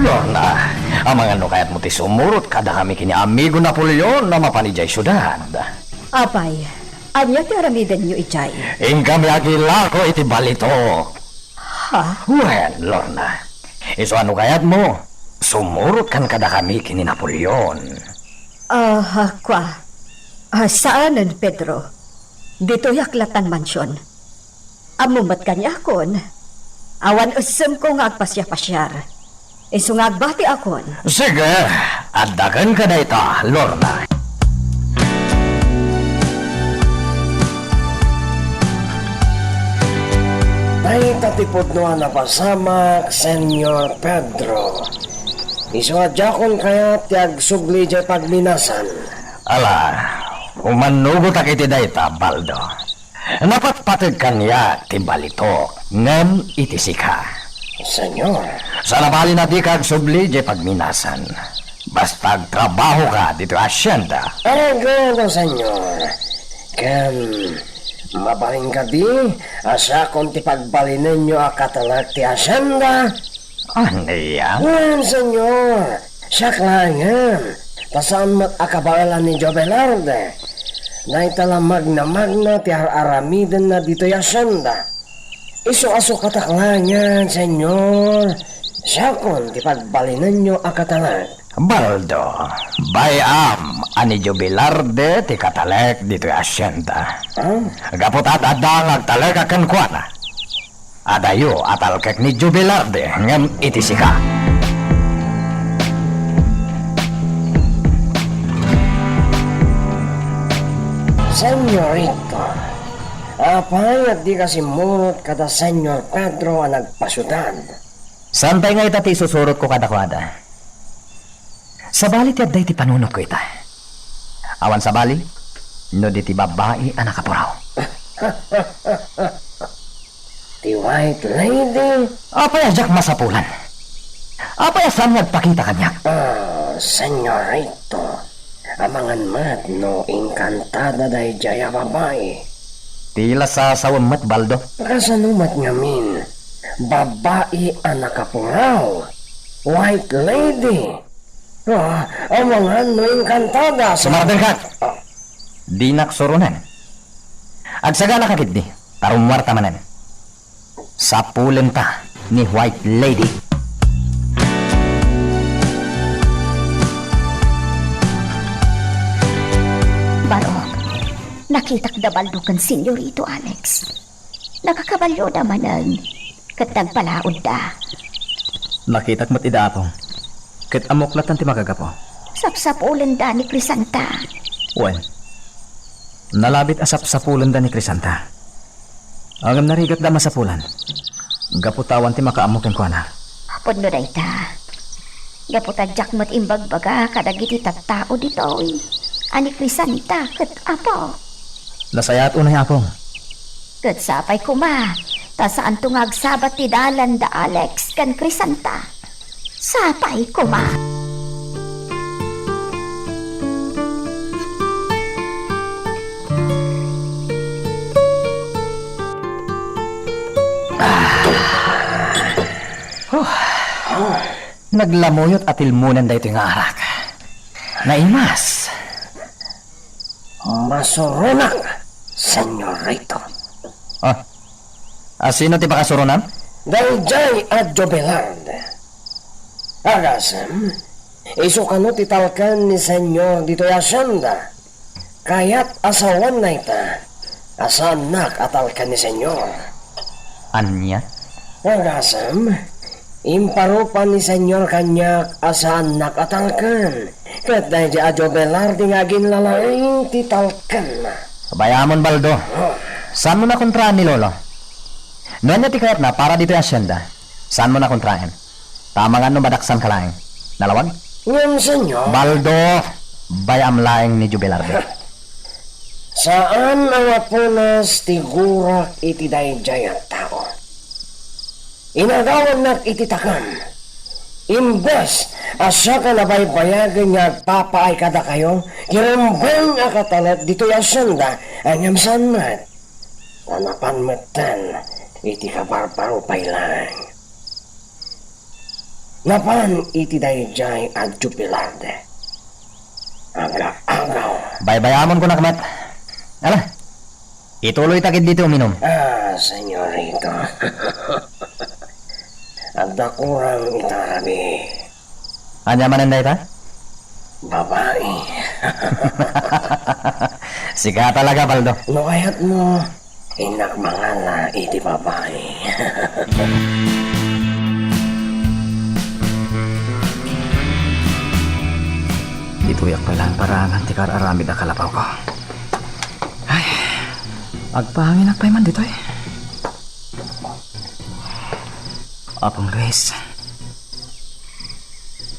Lorna, amangan no kayatmo ti sumurot kadakami ken ni Amigo Napoleon a mapan idiay siudad. Apay, ania ti aramidenyo idiay? Inkami agilako iti balitok. Ha? Wen, Lorna, isu a no kayatmo, sumurotkan kadakami ken ni Napoleon. Ah, kua. Ah, saanen, Pedro. Ditoyak latta mansion. Ammom met kaniakon, awan essemko nga agpasiapasiar. Isu nga agbatiakon. Sige, adda kenka dayta, Lorna. Dayta ti pudno a napasamak, Señor Pedro. Isu a diakon kayat ti agsubli idiay pagminasan. Ala, umannugotak iti dayta, Baldo. Napatpateg kaniak ti balitok, ngem iti sika. Señor. Saan a bali a dika agsubli idiay pagminasan. Basta agtrabahoka ditoy hacienda. Areglo, Señor. Ken, mabalin kadi a siakon ti pagbalinenyo a katalek ti hacienda? Ania? Wen, Señor, siak laengen, ta saan met a kabaelan ni Joe Velarde. Dayta la magna-magna ti ar-aramidenna ditoy hacienda. Isu a sukatak laengen, Señor, siakon ti pagbalinenyo a katalek. Baldo, bay-am a ni Joe Velarde ti katalek ditoy hacienda. Ah? Gapu ta adda nga agtalek kenkuana. Adayo a talkek ni Joe Velarde ngem iti sika. Señorito, apay a dika simmurot kada Señor Pedro a nagpasiudad? Saan pay nga ita ti isusurotko kadakuada. Sabali ti adda iti panunotko ita. Awan sabali, no di ti babbai a nakapuraw. Ti White Lady? Apay a diak masapulan? Apay a saan nga agpakita kaniak? Ah, Señorito, amangan met no inkantada daydiay a babai. Ti la sasawem met, Baldo. Kasano met ngamin? Babai a nakapuraw. White Lady. Ah, amangan no inkantada. Sumardengka! Ah. Dinak suronen. Agsaganaka ketdi, ta rummuarta manen. Sapulenta ni White Lady. Barok, nakitak da Baldo ken Señorito Alex. Nakakabalioda manen, ket nagpalaodda. Nakitak met ida, Apo, ket ammok latta ti makagapu. Sapsapulenda ni Crisanta. Wen, nalabit a sapsapulenda ni Crisanta. Ngem narigat da a masapulan, gapu ta awan ti makaammo kenkuana. Apo no dayta, gapu ta diak met imbagbaga kadagiti tattao ditoy a ni Crisanta ket Apo. Nasayaat unay, Apo. Ket sapay koma, ta saanto nga agsabat ti dalan da Alex ken Crisanta. Sapay koma. Ah. Huh. Naglamuyot a tilmonen daytoy nga arak. Naimas. Masuronak, Señorito. Ah, a sino ti pakasuronam? Daydiay a Jovelard. Agasem, isu kano ti talken ni Señor ditoy hacienda? Kayat a sawen dayta a saannak a talken ni Señor. Ania? Agasem, imparupa ni Señor kaniak a saannak a talken, ket daydiay a Jovelard nga aginlalaing ti talkenna. Bay-amon, Baldo. Oh. Saanmo nakontraan ni Lolo? No ania ti kayatna para ditoy hacienda, saanmo nakontraan. Ta amangan no madaksanka laeng. Nalawag? Ngem, Señor. Baldo, bay-am laeng ni Jovelard. Saan a mapunas ti gurak iti daydiay a tao. Inagawannak iti takam. Imbes a siak a nabaybayagen nga agpapaay kadakayo, kirumbeng a katalet ditoy a sienda, ngem saan met. Ta napan metten iti kabarbaro pay laeng. Napan iti daydiay a jubilar de. Aga-agaw. Baybayamonko met. Ala, ituloyta ketdi ti uminum. Ah, senyorita. Adda kurang ita rabii. Ania manen dayta? Babai. Sika talaga, Baldo. No kayatmo, innak mangala iti babai. Ditoyak pay laeng parangan ti kar-aramid a kalapawko. Ay, agpahanginak pay man ditoy. Apong Luis,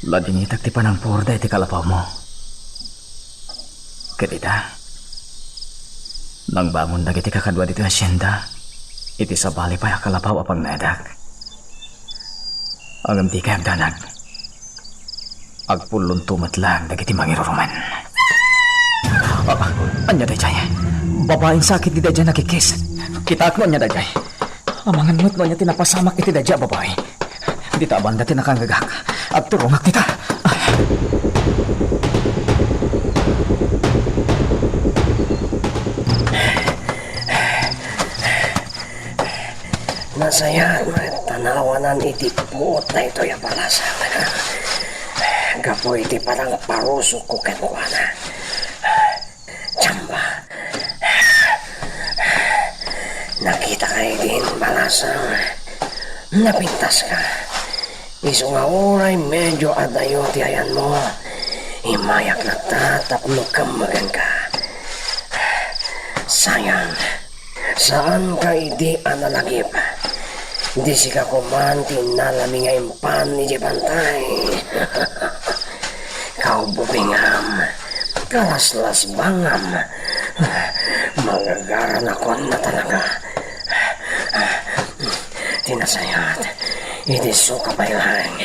ladingitak ti panangpurda iti kalapawmo. Ket ita, nangbangon dagiti kakadua ditoy hacienda iti sabali pay a kalapaw a pagnaedak. Ngem dikay agdanag. Agpullonto met laeng dagiti mangirurumen. Ah, ania daydiay? Babaeng sakit di daydiay nakikkis. Kitaek no ania daydiay. Amangan met no ania ti napasamak iti daydiay a babai. Dita a banda ti nakangngegak. Agturongak dita. Nasayaat met ta naawanan iti puot daytoy a balasang. Gapu iti panangparusokko kenkuana. Jamba. Nakitaka idin balasang. Napintaska. Isu nga uray medio adayo ti ayanmo, immayak latta tapno kemmegenka. Sayang, saanka idi a nalagip. Di sika koman ti innalami nga impan idiay bantay. Kaububingam, kalaslasbangam, magagaranakon a talaga. Ti nasayaat, iti suka pay laeng,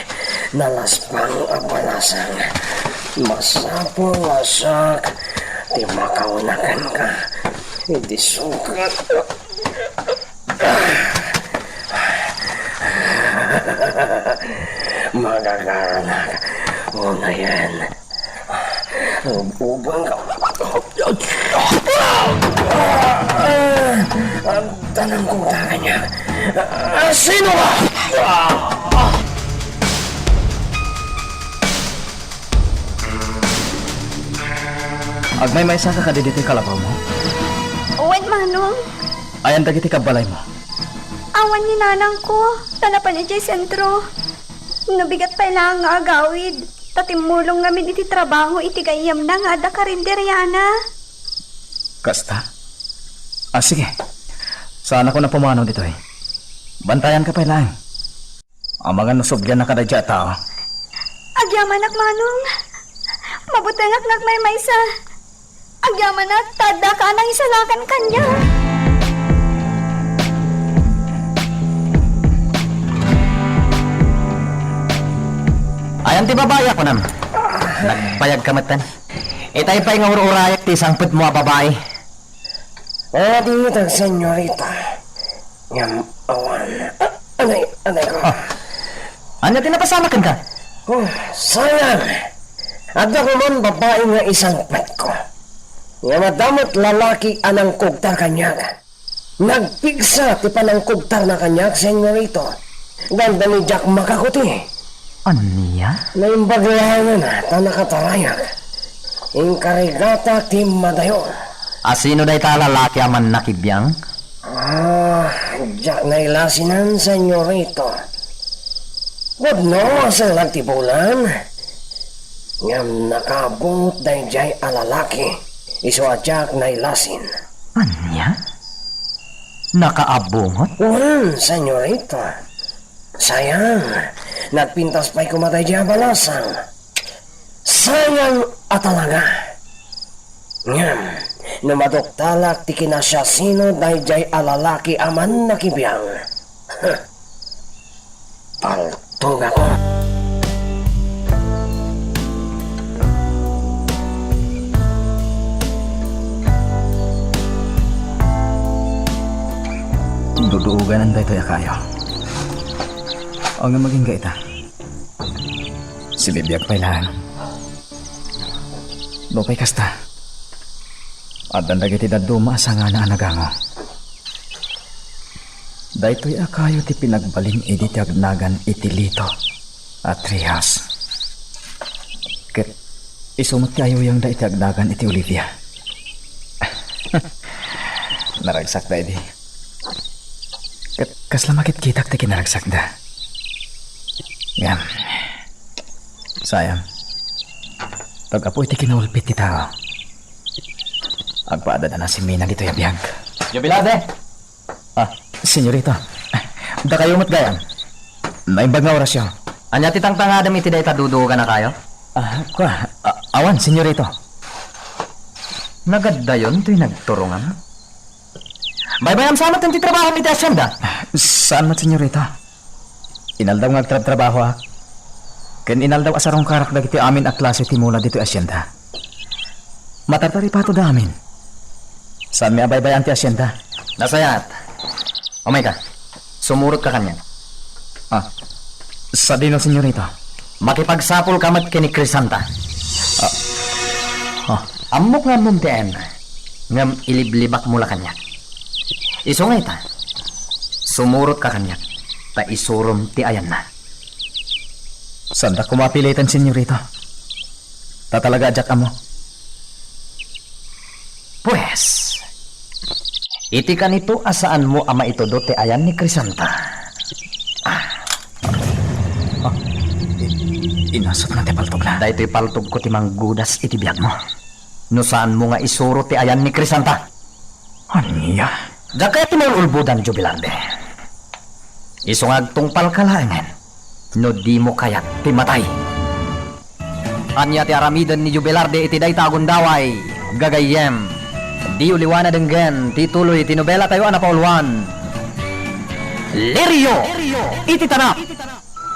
nalasbang a balasang. Masapul a siak ti makauna kenka iti sukat. Magagaranak unayen. Ubang ka. Tanang kutanganya. Sino ka? Agmaymaysa ka kadi ditoy kalapawmo? Wen, Manong. Ayan dagiti kabbalaymo? Awan ni nanangko, ta napan idiay sentro. No bigat pay laeng nga agawid, ta timmulong ngamin iti trabaho iti gayyemna nga adda karinderiana. Kasta? Ah, sige. Saanakon a pumanaw ditoy. Bantayanka pay laeng. Amangan no sublianna kadaydiay a tao. Agyamanak, Manong. Mabutengak nga agmaymaysa. Agyamanak, ta addaka a nangisalakan kaniak. Ayan ti babai a kunam. Nagbayagka metten. Itay pay nga ur-urayak ti sangpetmo a babai. Adi, senyorita. Ngem awan. Ah, anay, anay ko. Ah. Ania ti napasamak kenka? Oh, sayang. Adda koman babai nga isangpetko. Ngem adda met lalaki a nangkugtar kaniak. Nagpigsa ti panangkugtarna kaniak, senyorito. Dandani diak makakuti. Ania? Naimbag laengen ta nakatarayak. Inkarigata ti madayo. A sino dayta a lalaki a mannakibiang? Ah, diak nailasinan, senyorito. Pudno a salag ti bulan. Ngem nakaabungot daydiay a lalaki. Isu a diak nailasin. Ania? Nakaabungot? Wen, senyorita. Sayang, nagpintas pay koma daydiay a balasang. Sayang a talaga. Ngem, No maduktalak ti kinasiasino daydiay a lalaki a mannakibiang, paltogakon. Duduogan daytoy a kayo. Awan nga agingga ita. Sibibiag pay laeng. Nupay kasta, addan dagiti dadduma a sangana a nagango. Daytoy a kayo ti pinagbalin idi ti agnagan iti Lito a Treehouse. Ket isu met ti ayuyongda iti agnagan iti Olivia. Naragsakda idi. Ket kasla makitkitak ti kinaragsakda. Ngem, sayang. Pag-apo iti kinaulpit ti tao, agpaadada na simina ditoy a biag. Jubilade! Ah, senyorita. Dakayo met gayam. Naimbag nga orasyo. Ania ti tangtangadem iti dayta dudugan a kayo? Ah, kua, a-, awan, senyorito. Nagaddayon toy nagturongam? Baybayam sa met ti trabahom iti hacienda? Saan met, senyorita. Inaldaw nga agtrabtrabahoak. Ken inaldaw a sarungkarak dagiti amin a klase ti mula ditoy hacienda. Matartaripatoda amin. Saanmi a baybay-an ti hacienda. Nasayaat. Umayka. Sumurotka kaniak. Ah, sadino, senyorita? Makipagsapulka met ken ni Crisanta. Ah, ah. Ammok nga ammom ti ayanna, ngem iliblibakmo la kaniak. Isu nga ita, sumurotka kaniak, ta isurom ti ayanna. Saanda koma a piliten, senyorita. Ta talaga a diak ammo. Pues, iti kanito a saanmo a maitudo ti ayan ni Crisanta. Ah. Ah, i-, inasutna ti paltogna. Daytoy paltogko ti manggudas iti biagmo. No saanmo nga isuro ti ayan ni Crisanta. Ania? Diak kayat ti maul-ulbodan, Jubilande. Isu nga agtungpalka laengen no dimo kayat ti matay. Ania ti aramiden ni Jubilarte iti dayta a gundaway? Gagayyem, diyo liwanan denggen ti tuloy ti nobelatayo a napauluan, Lirio iti Tanap!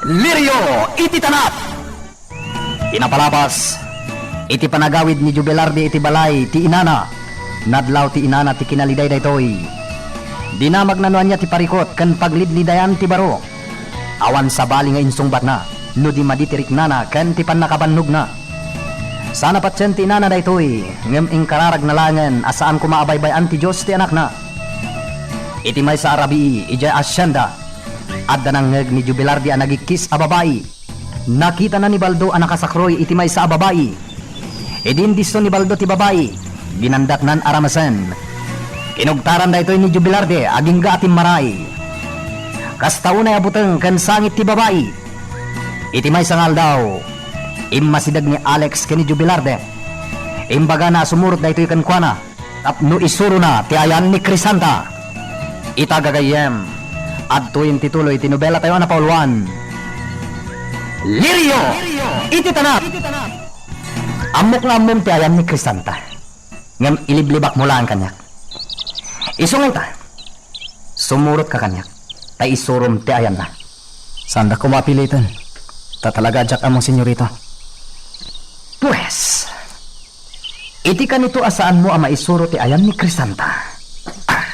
Lirio iti Tanap! Ti napalabas, iti panagawid ni Jubilardi iti balay ti inana, nadlaw ti inana ti kinaliday daytoy. Dinamagna no ania ti parikut ken paglid ni Dayan ti baro. Awan sabali nga insungbatna no di madi ti riknana ken ti pannakabannogna. Sana patien ti inana daytoy, ngem inkararagna laengen a saan koma a baybay-an ti Dios ti anakna. Iti maysa a rabii, idiay hacienda, adda nangngeg ni Jubilardi a nagikkis a babai. Nakitana ni Baldo a nakasakroy iti maysa a babai. Idi indisso ni Baldo ti babai, ginandatnan a ramesen. Kinugtaran daytoy ni Jubilarde agingga a timmaray. Kasta unay a buteng ken sangit ti babai. Iti maysa nga aldaw, immasideg ni Alex ken ni Jubilarde. Imbagana a sumurot daytoy kenkuana. Tapno isurona ti ayan ni Crisanta. Ita gagayyem, adtoyen ti tuloy ti nobelatayo a napauluan, Lirio iti Tanap. Ammok nga ammom ti ayan ni Crisanta, ngem iliblibakmo laeng kaniak. Isu nga ita, sumurotka kaniak, ta isurom ti ayanna. Saanda koma a piliten, ta talaga a diak ammo, senyorita. Pues, iti kanito a saanmo a maisuro ti ayan ni Crisanta. Ah.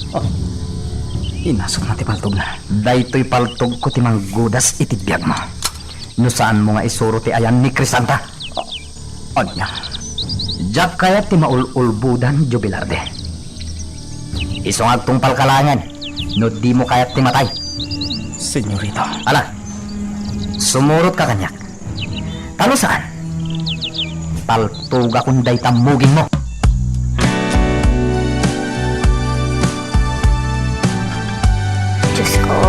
Oh. Inasukna ti paltogna. Daytoy paltogko ti manggudas iti biagmo. No saanmo nga isuro ti ayan ni Crisanta. Ania? Diak kayat ti maul-ulbodan, Jubilarde. Isu nga agtungpalka laengen no dimo kayat ti matay. Senyorita. Ala, sumurotka kaniak. Ta no saan, paltogakon dayta mugingmo. Diosko,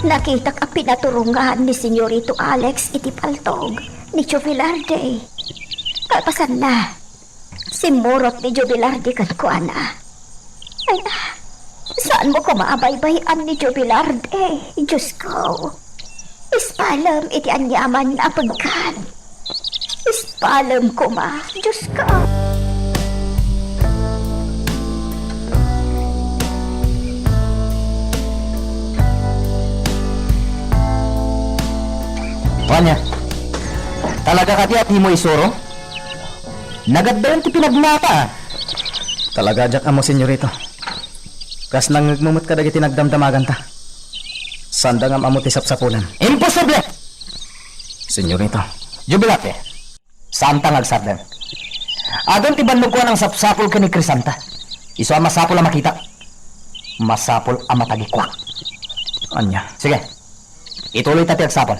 nakitak a pinaturongan ni Senyorito Alex iti paltog ni Jubilarde. Kalpasanna, simmurot ni Jubilarde kenkuana. Ay, saanmo koma a baybay-an ni Jubilarde, Diosko. Ispalem iti aniaman a pegkan. Ispalem koma, Diosko. Ania? Talaga kadi a dimo isuro? Nagaddayon ti pinagnaka. Talaga, diak ammo, senyorito. Kas nangngegmo met kadagiti nagdamdamaganta. Saanda nga am-ammo ti sapsapolan. Imposible! Senyorito. Jubilate. Saanta nga agsardeng. Adun ti bannogko a nangsapsapul ken ni Crisanta. Isu a masapul a makitak. Masapul a matagikuak. Ania? Sige. Ituloyta ti agsapul.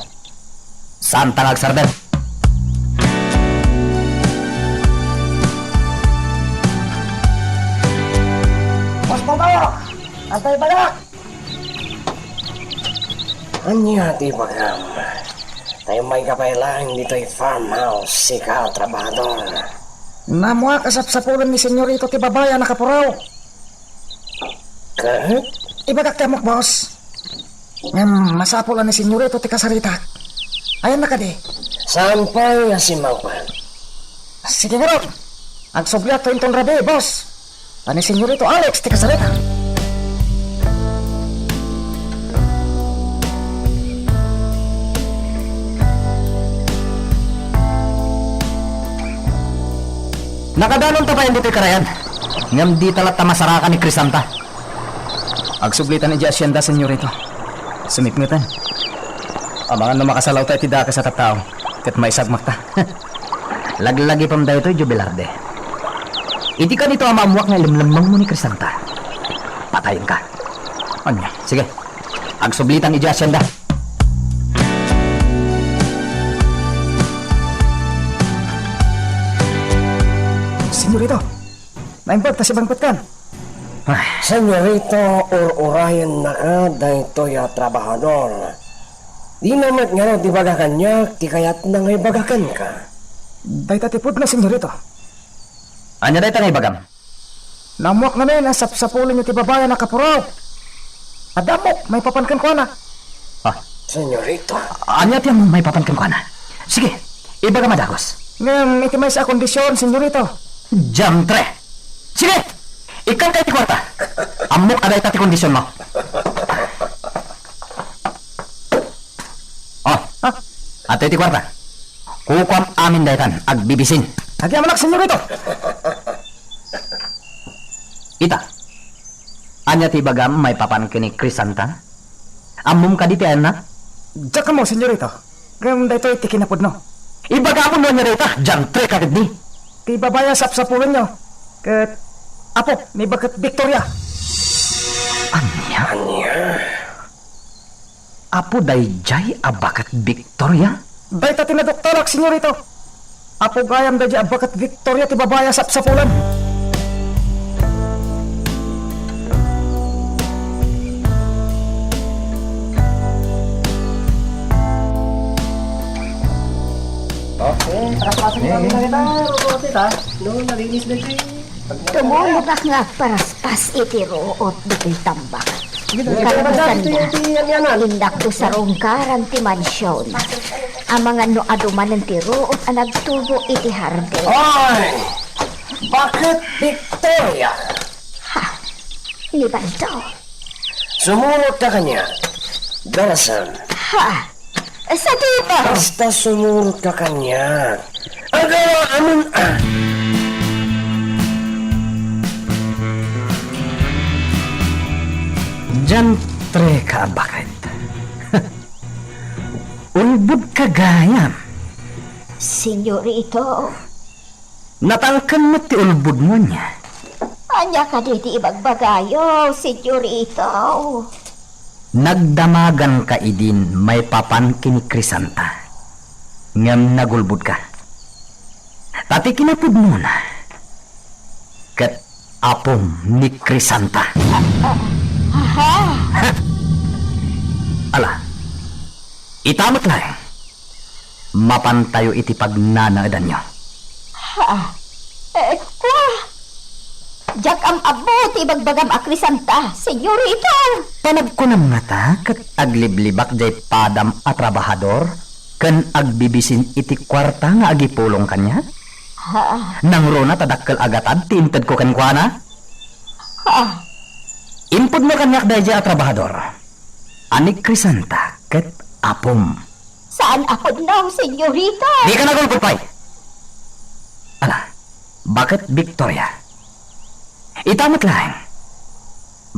Saanta nga agsardeng. Boss Bobo! Antay balak! Ania ti ibagam? Tay mayka pay laeng ditoy farmhouse, sika a trabahador. Naammoak a sapsapulen ni Senyorito ti babai a nakapuraw. Ket? Ibagak ti ammok, boss. Ngem masapul a ni Senyorito ti kasaritak. Ayanna kadi? Saan pay a simmangpet? Sige ngarud. Agsubliakto inton rabii, boss. Ta ni Senyorito Alex ti kasarita. Nakadanonta pay ditoy karayan. Ngem dita latta masarakan ni Crisanta. Agsublitan idiay asienda, senyorito. Sumipngeten. Amangan no makasalawta iti dakes a tattao, ket maisagmakta. Laglagipem daytoy, Jubilarde. Iti kanito a maammoak nga ilemlemmengmo ni Crisanta, patayenka. Ania? Sige. Agsublitan idiay asienda. Senyorito, naimbag ta sibangpetkan. Ay. Senyorito, ur-urayennaka daytoy a trabahador. Dina met ngarud ibaga kaniak ti kayatna nga ibaga kenka. Dayta ti pudno, senyorito. Ania dayta nga ibagam? Naammoak ngamin a sapsapulenyo ti babai a nakapuraw. Adda ammok maipapan kenkuana. Ah. Senyorito. Ania ti ammom maipapan kenkuana? Sige, ibagam a dagus. Ngem iti maysa a kondision, senyorito. Diantre! Sige! Ikkanka iti kuarta. Ammok a dayta ti kondisionmo. Oh, ah, adtoy ti kuarta. Kukuam amin daytan, agbibisin. Agyamanak, senyorito. Ita, ania ti ibagam maipapan ken ni Crisanta? Ammom kadi ti ayanna? Diak ammo, senyorito. Ngem daytoy ti kinapudno. Ibagam no ania dayta, diantre ka ketdi. Ti babai a sapsapulenyo, ket apo ni Baket Victoria. Ania? Ania? Apo daydiay a Baket Victoria? Dayta ti naduktarak, senyorito. Apo gayam daydiay a Baket Victoria ti babai a sapsapulan. Okay, paspasen kami na kita, Rosie, ta. No, nalinis na siya. Tumulogak nga agparaspas iti ruot ditoy tambak. Kalpasanna, indakto sarungkaran ti mansion. Amangan no adu manen ti ruot a nagtubo iti hardin. Oy! Baket Victoria? Ha? Ni Baldo? Sumurotka kaniak. Darasam. Ha? Sadino? Basta sumurotka kaniak. Agawa amin a. Diantre ka a Baket. Ulbodka gayam. Senyorito. Natangken met ti ulbodmo, ania? Ania kadi ti ibagbagayo, senyorito? Nagdamaganka idin maipapan ken ni Crisanta, ngem nagulbodka. Ta ti kinapudnona, ket apom ni Crisanta. Ah, ah, ha? Ala, ita met laeng. Mapantayo iti pagnanaedanyo. Ha? Eh, kua? Diak am-ammo ti ibagbagam a Crisanta, senyorito. Panagkunam ngata ket agliblibak diay padam a trabahador ken agbibisin iti kuarta nga agipulong kaniak? Ha? Nangruna ta dakkel a gatad ti intedko kenkuana? Ha? Impudno kaniak daydiay a trabahador a ni Crisanta ket apom. Saan a pudno, senyorita. Dika nagulgod pay. Ala, baket Victoria? Ita met laeng.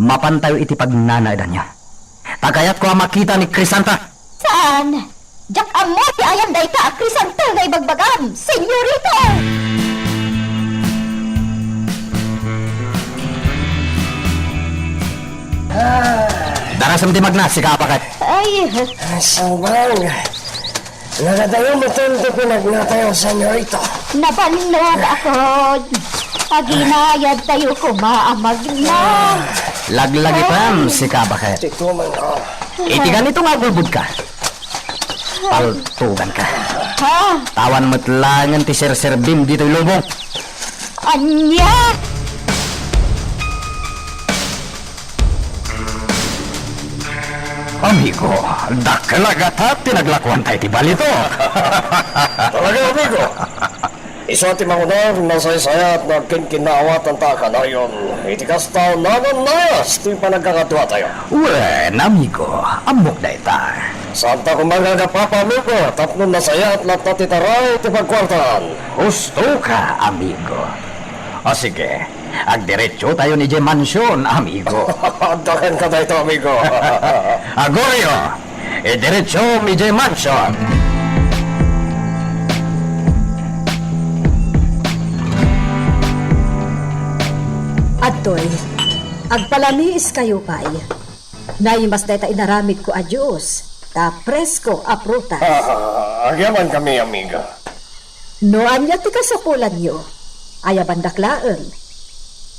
Mapantayo iti pagnanaedanyo. Ta kayatko a makita ni Crisanta. Saan? Diak ammo ti ayan dayta a Crisanta nga ibagbagam, senyorita! Darasem ti magna, sika a baket. Ay. Sabang. Nagadayo metten ti pinagnatayo, senyorita. Nabannog ako. Aginayadtayo koma a magna. Laglagitam, sika a baket. Ti tumang ko. Iti ganito nga agulbodka. Paltuganka. Ha? Awan met laengen ti serserbim ditoy lubong. Ania? Amigo, dakkel a gatad ti naglakuanta iti balitok. Talaga, amigo. Isu ti mangunor, nasaysayat nga agkinkinnaawatanta a kanayon. Iti kasta, nanannayas ti panagkakaduatayo. Wen, amigo, ammok dayta. Saanta koma nga agapapa, amigo, tapno nasayaat latta ti taray ti pagkuartaan. Hustoka, amigo. O sige, agdiretsotayon idiay mansion, amigo. Adda kenka dayta, amigo. Agurio, idiretsom idiay mansion. Adtoy, agpalamiiskayo pay. Naimas dayta inaramidko a juice, ta presko a prutas. Ah, agyamankami, amiga. No ania ti kasapulanyo, ayabandak laeng.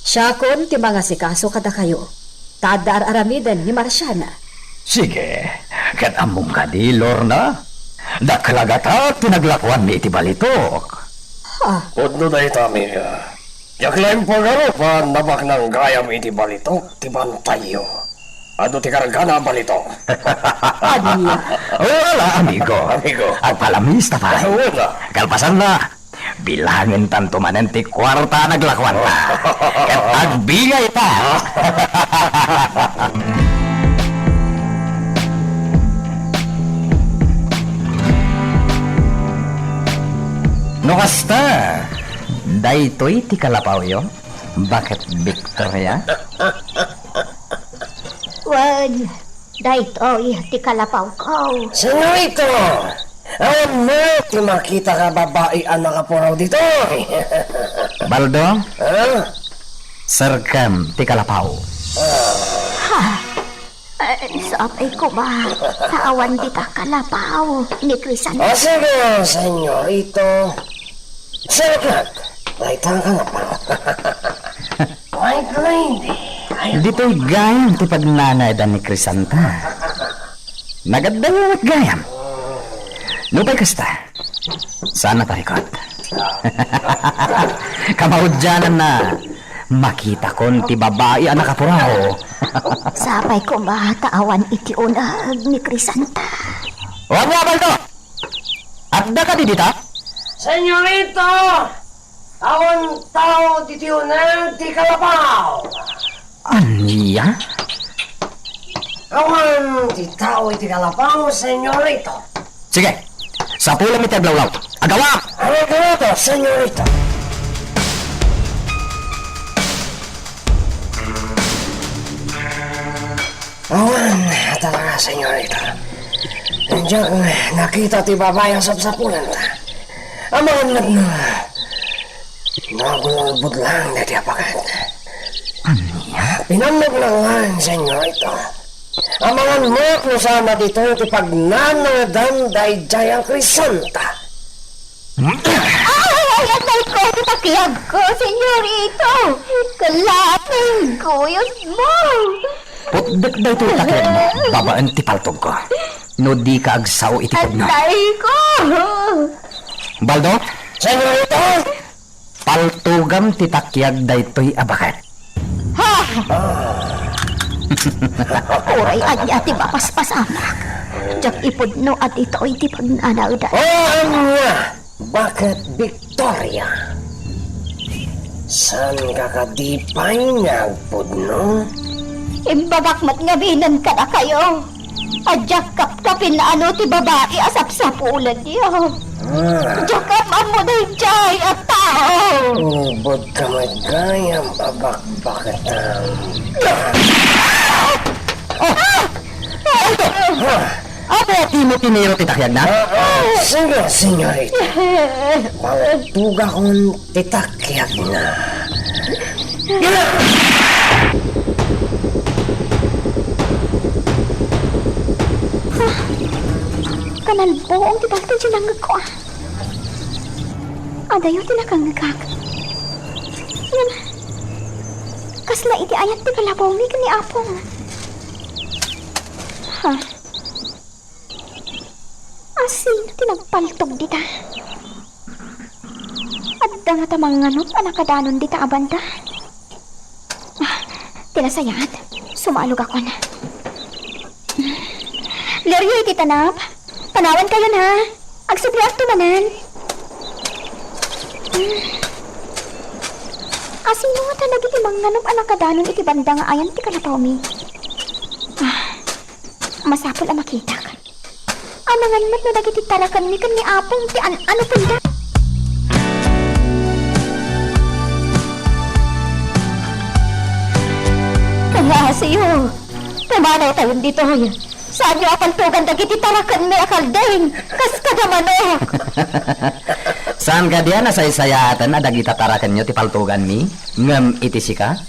Siakon ti mangasikaso kadakayo, ta adda ar-aramiden ni Marciana. Sige, ket ammom kadi, Lorna? Dakkel a gatad ti naglakuanmi iti balitok. Ha? Pudno dayta, amiga. Diak laeng pagarupan a baknang gayam iti balitok ti bantayyo. Adu ti kargana a balitok. Ania? O, ala, amigo. Amigo. Agpalamiista pay. Una. Kalpasanna, bilangentanto manen ti kuarta a naglakuanta. Ket agbingayta. No kasta, daytoy ti kalapawyo? Baket Victoria? Wen, daytoy ti kalapawko. Senyorita, awan met ti makita a babai a nakapuraw ditoy. Baldo? Ha? Serkem ti kalapaw. Ha? Eh, sapay koma, ta awan dita kalapaw ni Crisanta. Ah, sige, senyorito. Sige, dayta kalapaw. My lady, I... Ditoy gayam ti pagnanaedan ni Crisanta. Nagaddayo met gayam. Nupay kasta, saan a tarikot. Kamaudiananna, makitakon ti babai a nakapuraw. Sapay koma ta awan iti uneg ni Crisanta. O ania, Baldo? Adda kadi dita? Senyorito, awan tao ditoy uneg ti kalapaw. Ania? Awan ti tao iti kalapaw, senyorito. Sige, sapulem iti aglawlaw. Agawa! Agawa, senyorito. Awan talaga, senyorito. Diak nakita ti babai a sapsapulanta. Amangan met no nagulbod laeng daydi a baket. Ania? Pinannogna laeng, senyorito. Amangan met no saan a ditoy ti pagnanaedan daydiay a Crisanta. Ay, ay, ay, ay, ko, ti takiagko, senyorito. Kalating guyos mo. Putdek daytoy takiagmo babaen ti paltogko. No dika agsao iti pudno. Atay ko! Baldo? Senyorito! Paltogam ti takiag daytoy a baket. Ha! Uray ania ti mapaspasamak. Diak ipudno a ditoy ti pagnanaedan. O ania, Baket Victoria? Saanka kadi pay nga agpudno? Imbagak met ngaminen kadakayo. Adiak kapkapin-ano ti babai a sapsapulenyo. Ah. Diak am-ammo daydiay a tao. Inibodka met gayam a bakbaketam. Ah! Ah! Apo, Timothy Nero ti takiagna? Ah, ah, sige, senyorita. Paltugakon ti takiagna. Ah, kanalbuong ti paltog ti nangngegko, ah. Adayo ti nakangngegak. Ngem, kasla iti ayat ti kalabawmi ken ni Apong. Ha? Asino ti nagpaltog dita? Adda ngata manganop a nakadanon dita a banda? Ah, ti nasayaat, sumalogakon. Lerio iti tanap. Panawankayon, ha? Agsubliakto manen. Asino ngata dagiti manganop a nakadanon iti banda nga ayan ti kalabawmi? Ah, masapul a makitak. Amangan met no dagiti tarakenmi ken ni Apong ti an-anopenda. Kangasiyo, pumanawtayon ditoy. Saanyo a paltugan dagiti tarakenmi a kalding, kas kada manok. Saan kadi a nasaysayaaten a dagita tarakenyo ti paltuganmi, ngem iti sika?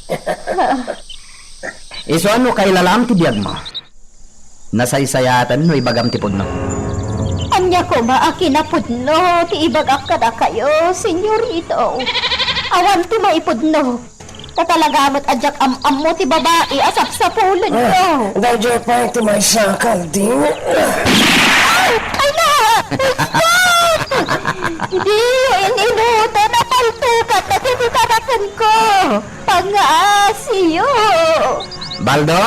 Isuan no kailalam ti biagmo. Nasaysayaaten no ibagam ti pudno. Ania koma a kinapudno ti ibagak kadakayo, senyorito? Awan ti maipudno. Ta talaga met a diak am-ammo ti babai a sapsapulenyo. Ah, daydiay pay ti maysa a kalding. Ay, ay na! Stop! Diyo ininuto na paltukan na ti tarakenko. Pangasiyo! Baldo,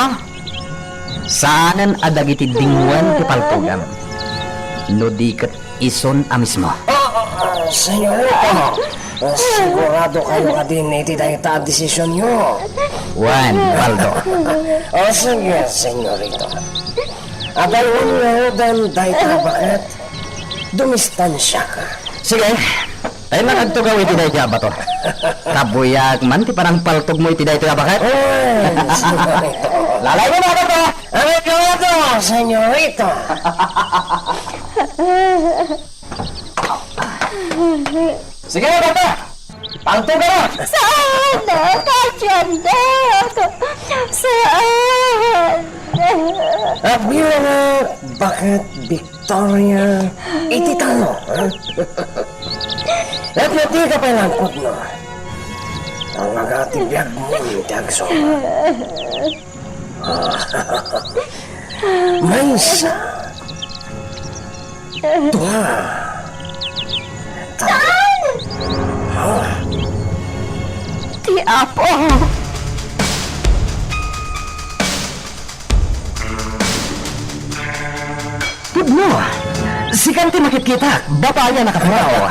saanen a dagiti dingwen ti paltogam, no di ket isun a mismo. Ah, ah, ah, senyorito, ah, sigurado kayo kadin iti dayta a desisionyo? Wen, Baldo. Ah, sige, senyorito. Adayon ngaruden dayta a baket. Dumistansiaka. Sige. Ay, nakagtugaw iti dayta a bato. Kabuyak man ti panangpaltogmo iti dayta a baket. Oy, senyorito. Lalay mo na, bato! Ano yung ito, senyorito? Sige na, bata! Paltuga na! Saan na? Kadiandak! Saan? Agbilang nga baket Victoria iti tano, ha? Ket no di ka pay langkotno, talaga ti biagmo ti agsurat. Maysa. Dua. Saan? Ah. Ti Apo. Pudno. Sikan ti makitkitak, babai a nakapuraw.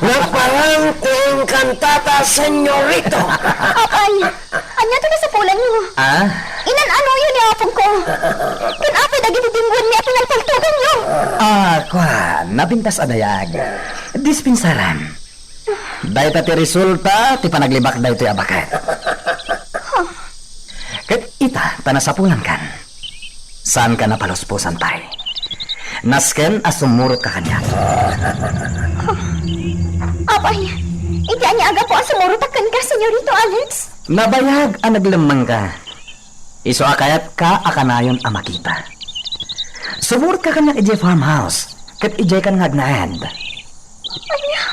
Nagparang ti engkantata, senyorito. Apay. Ania ti nasapulanyo? Ah? Inan-anoyo ni apongko? Ken apay dagiti dingwenmi a pinalpaltuganyo? Ah, kuan, napintas a dayag. Dispensaram. Dayta ti resulta ti panaglibak daytoy a baket. Ket ita, ta nasapulankan. Saanka a palusposan pay. Nasken a sumurotka kaniak. Apay, iti ania a gapu a sumurotak kenka, Senyorito Alex? Nabayag a naglemmengka. Isu a kayatka a kanayon a makita. Sumurotka kaniak idiay farmhouse, ket idiaykan nga agnaed. Ania?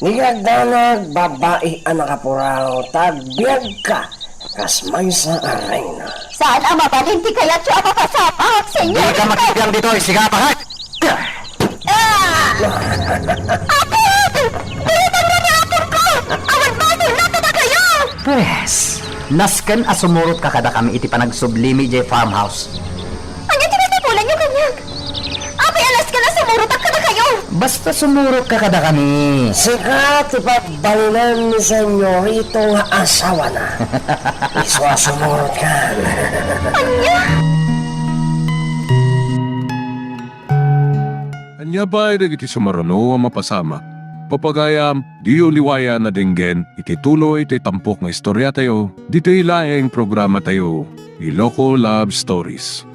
Ni agdanag, babai a nakapuraw, ta agbiagka kas maysa a reyna. Saan a mabalin ti kayatyo a mapasamak, Senyor? Dika makitkitak ditoy, sigapakat! Ah! Apo! Dayta nga ni apongko! Awan basol na kadakayo! Pwes, nasken a sumurotka kadakami iti panagsublimi idiay farmhouse. Ania ti nasapulanyo kaniak? Apay a nasken a sumurotak kadakayo? Basta sumurotka kadakami. Sika ti pagbalinen ni Senyorito nga asawana. Isu a sumurotka. Ania pay dagiti sumaruno a mapasamak? Papagayam, diyo liwayan a denggen iti tuloy ti tampok nga istoriatayo, ditoy laeng programatayo, Iloko Love Stories.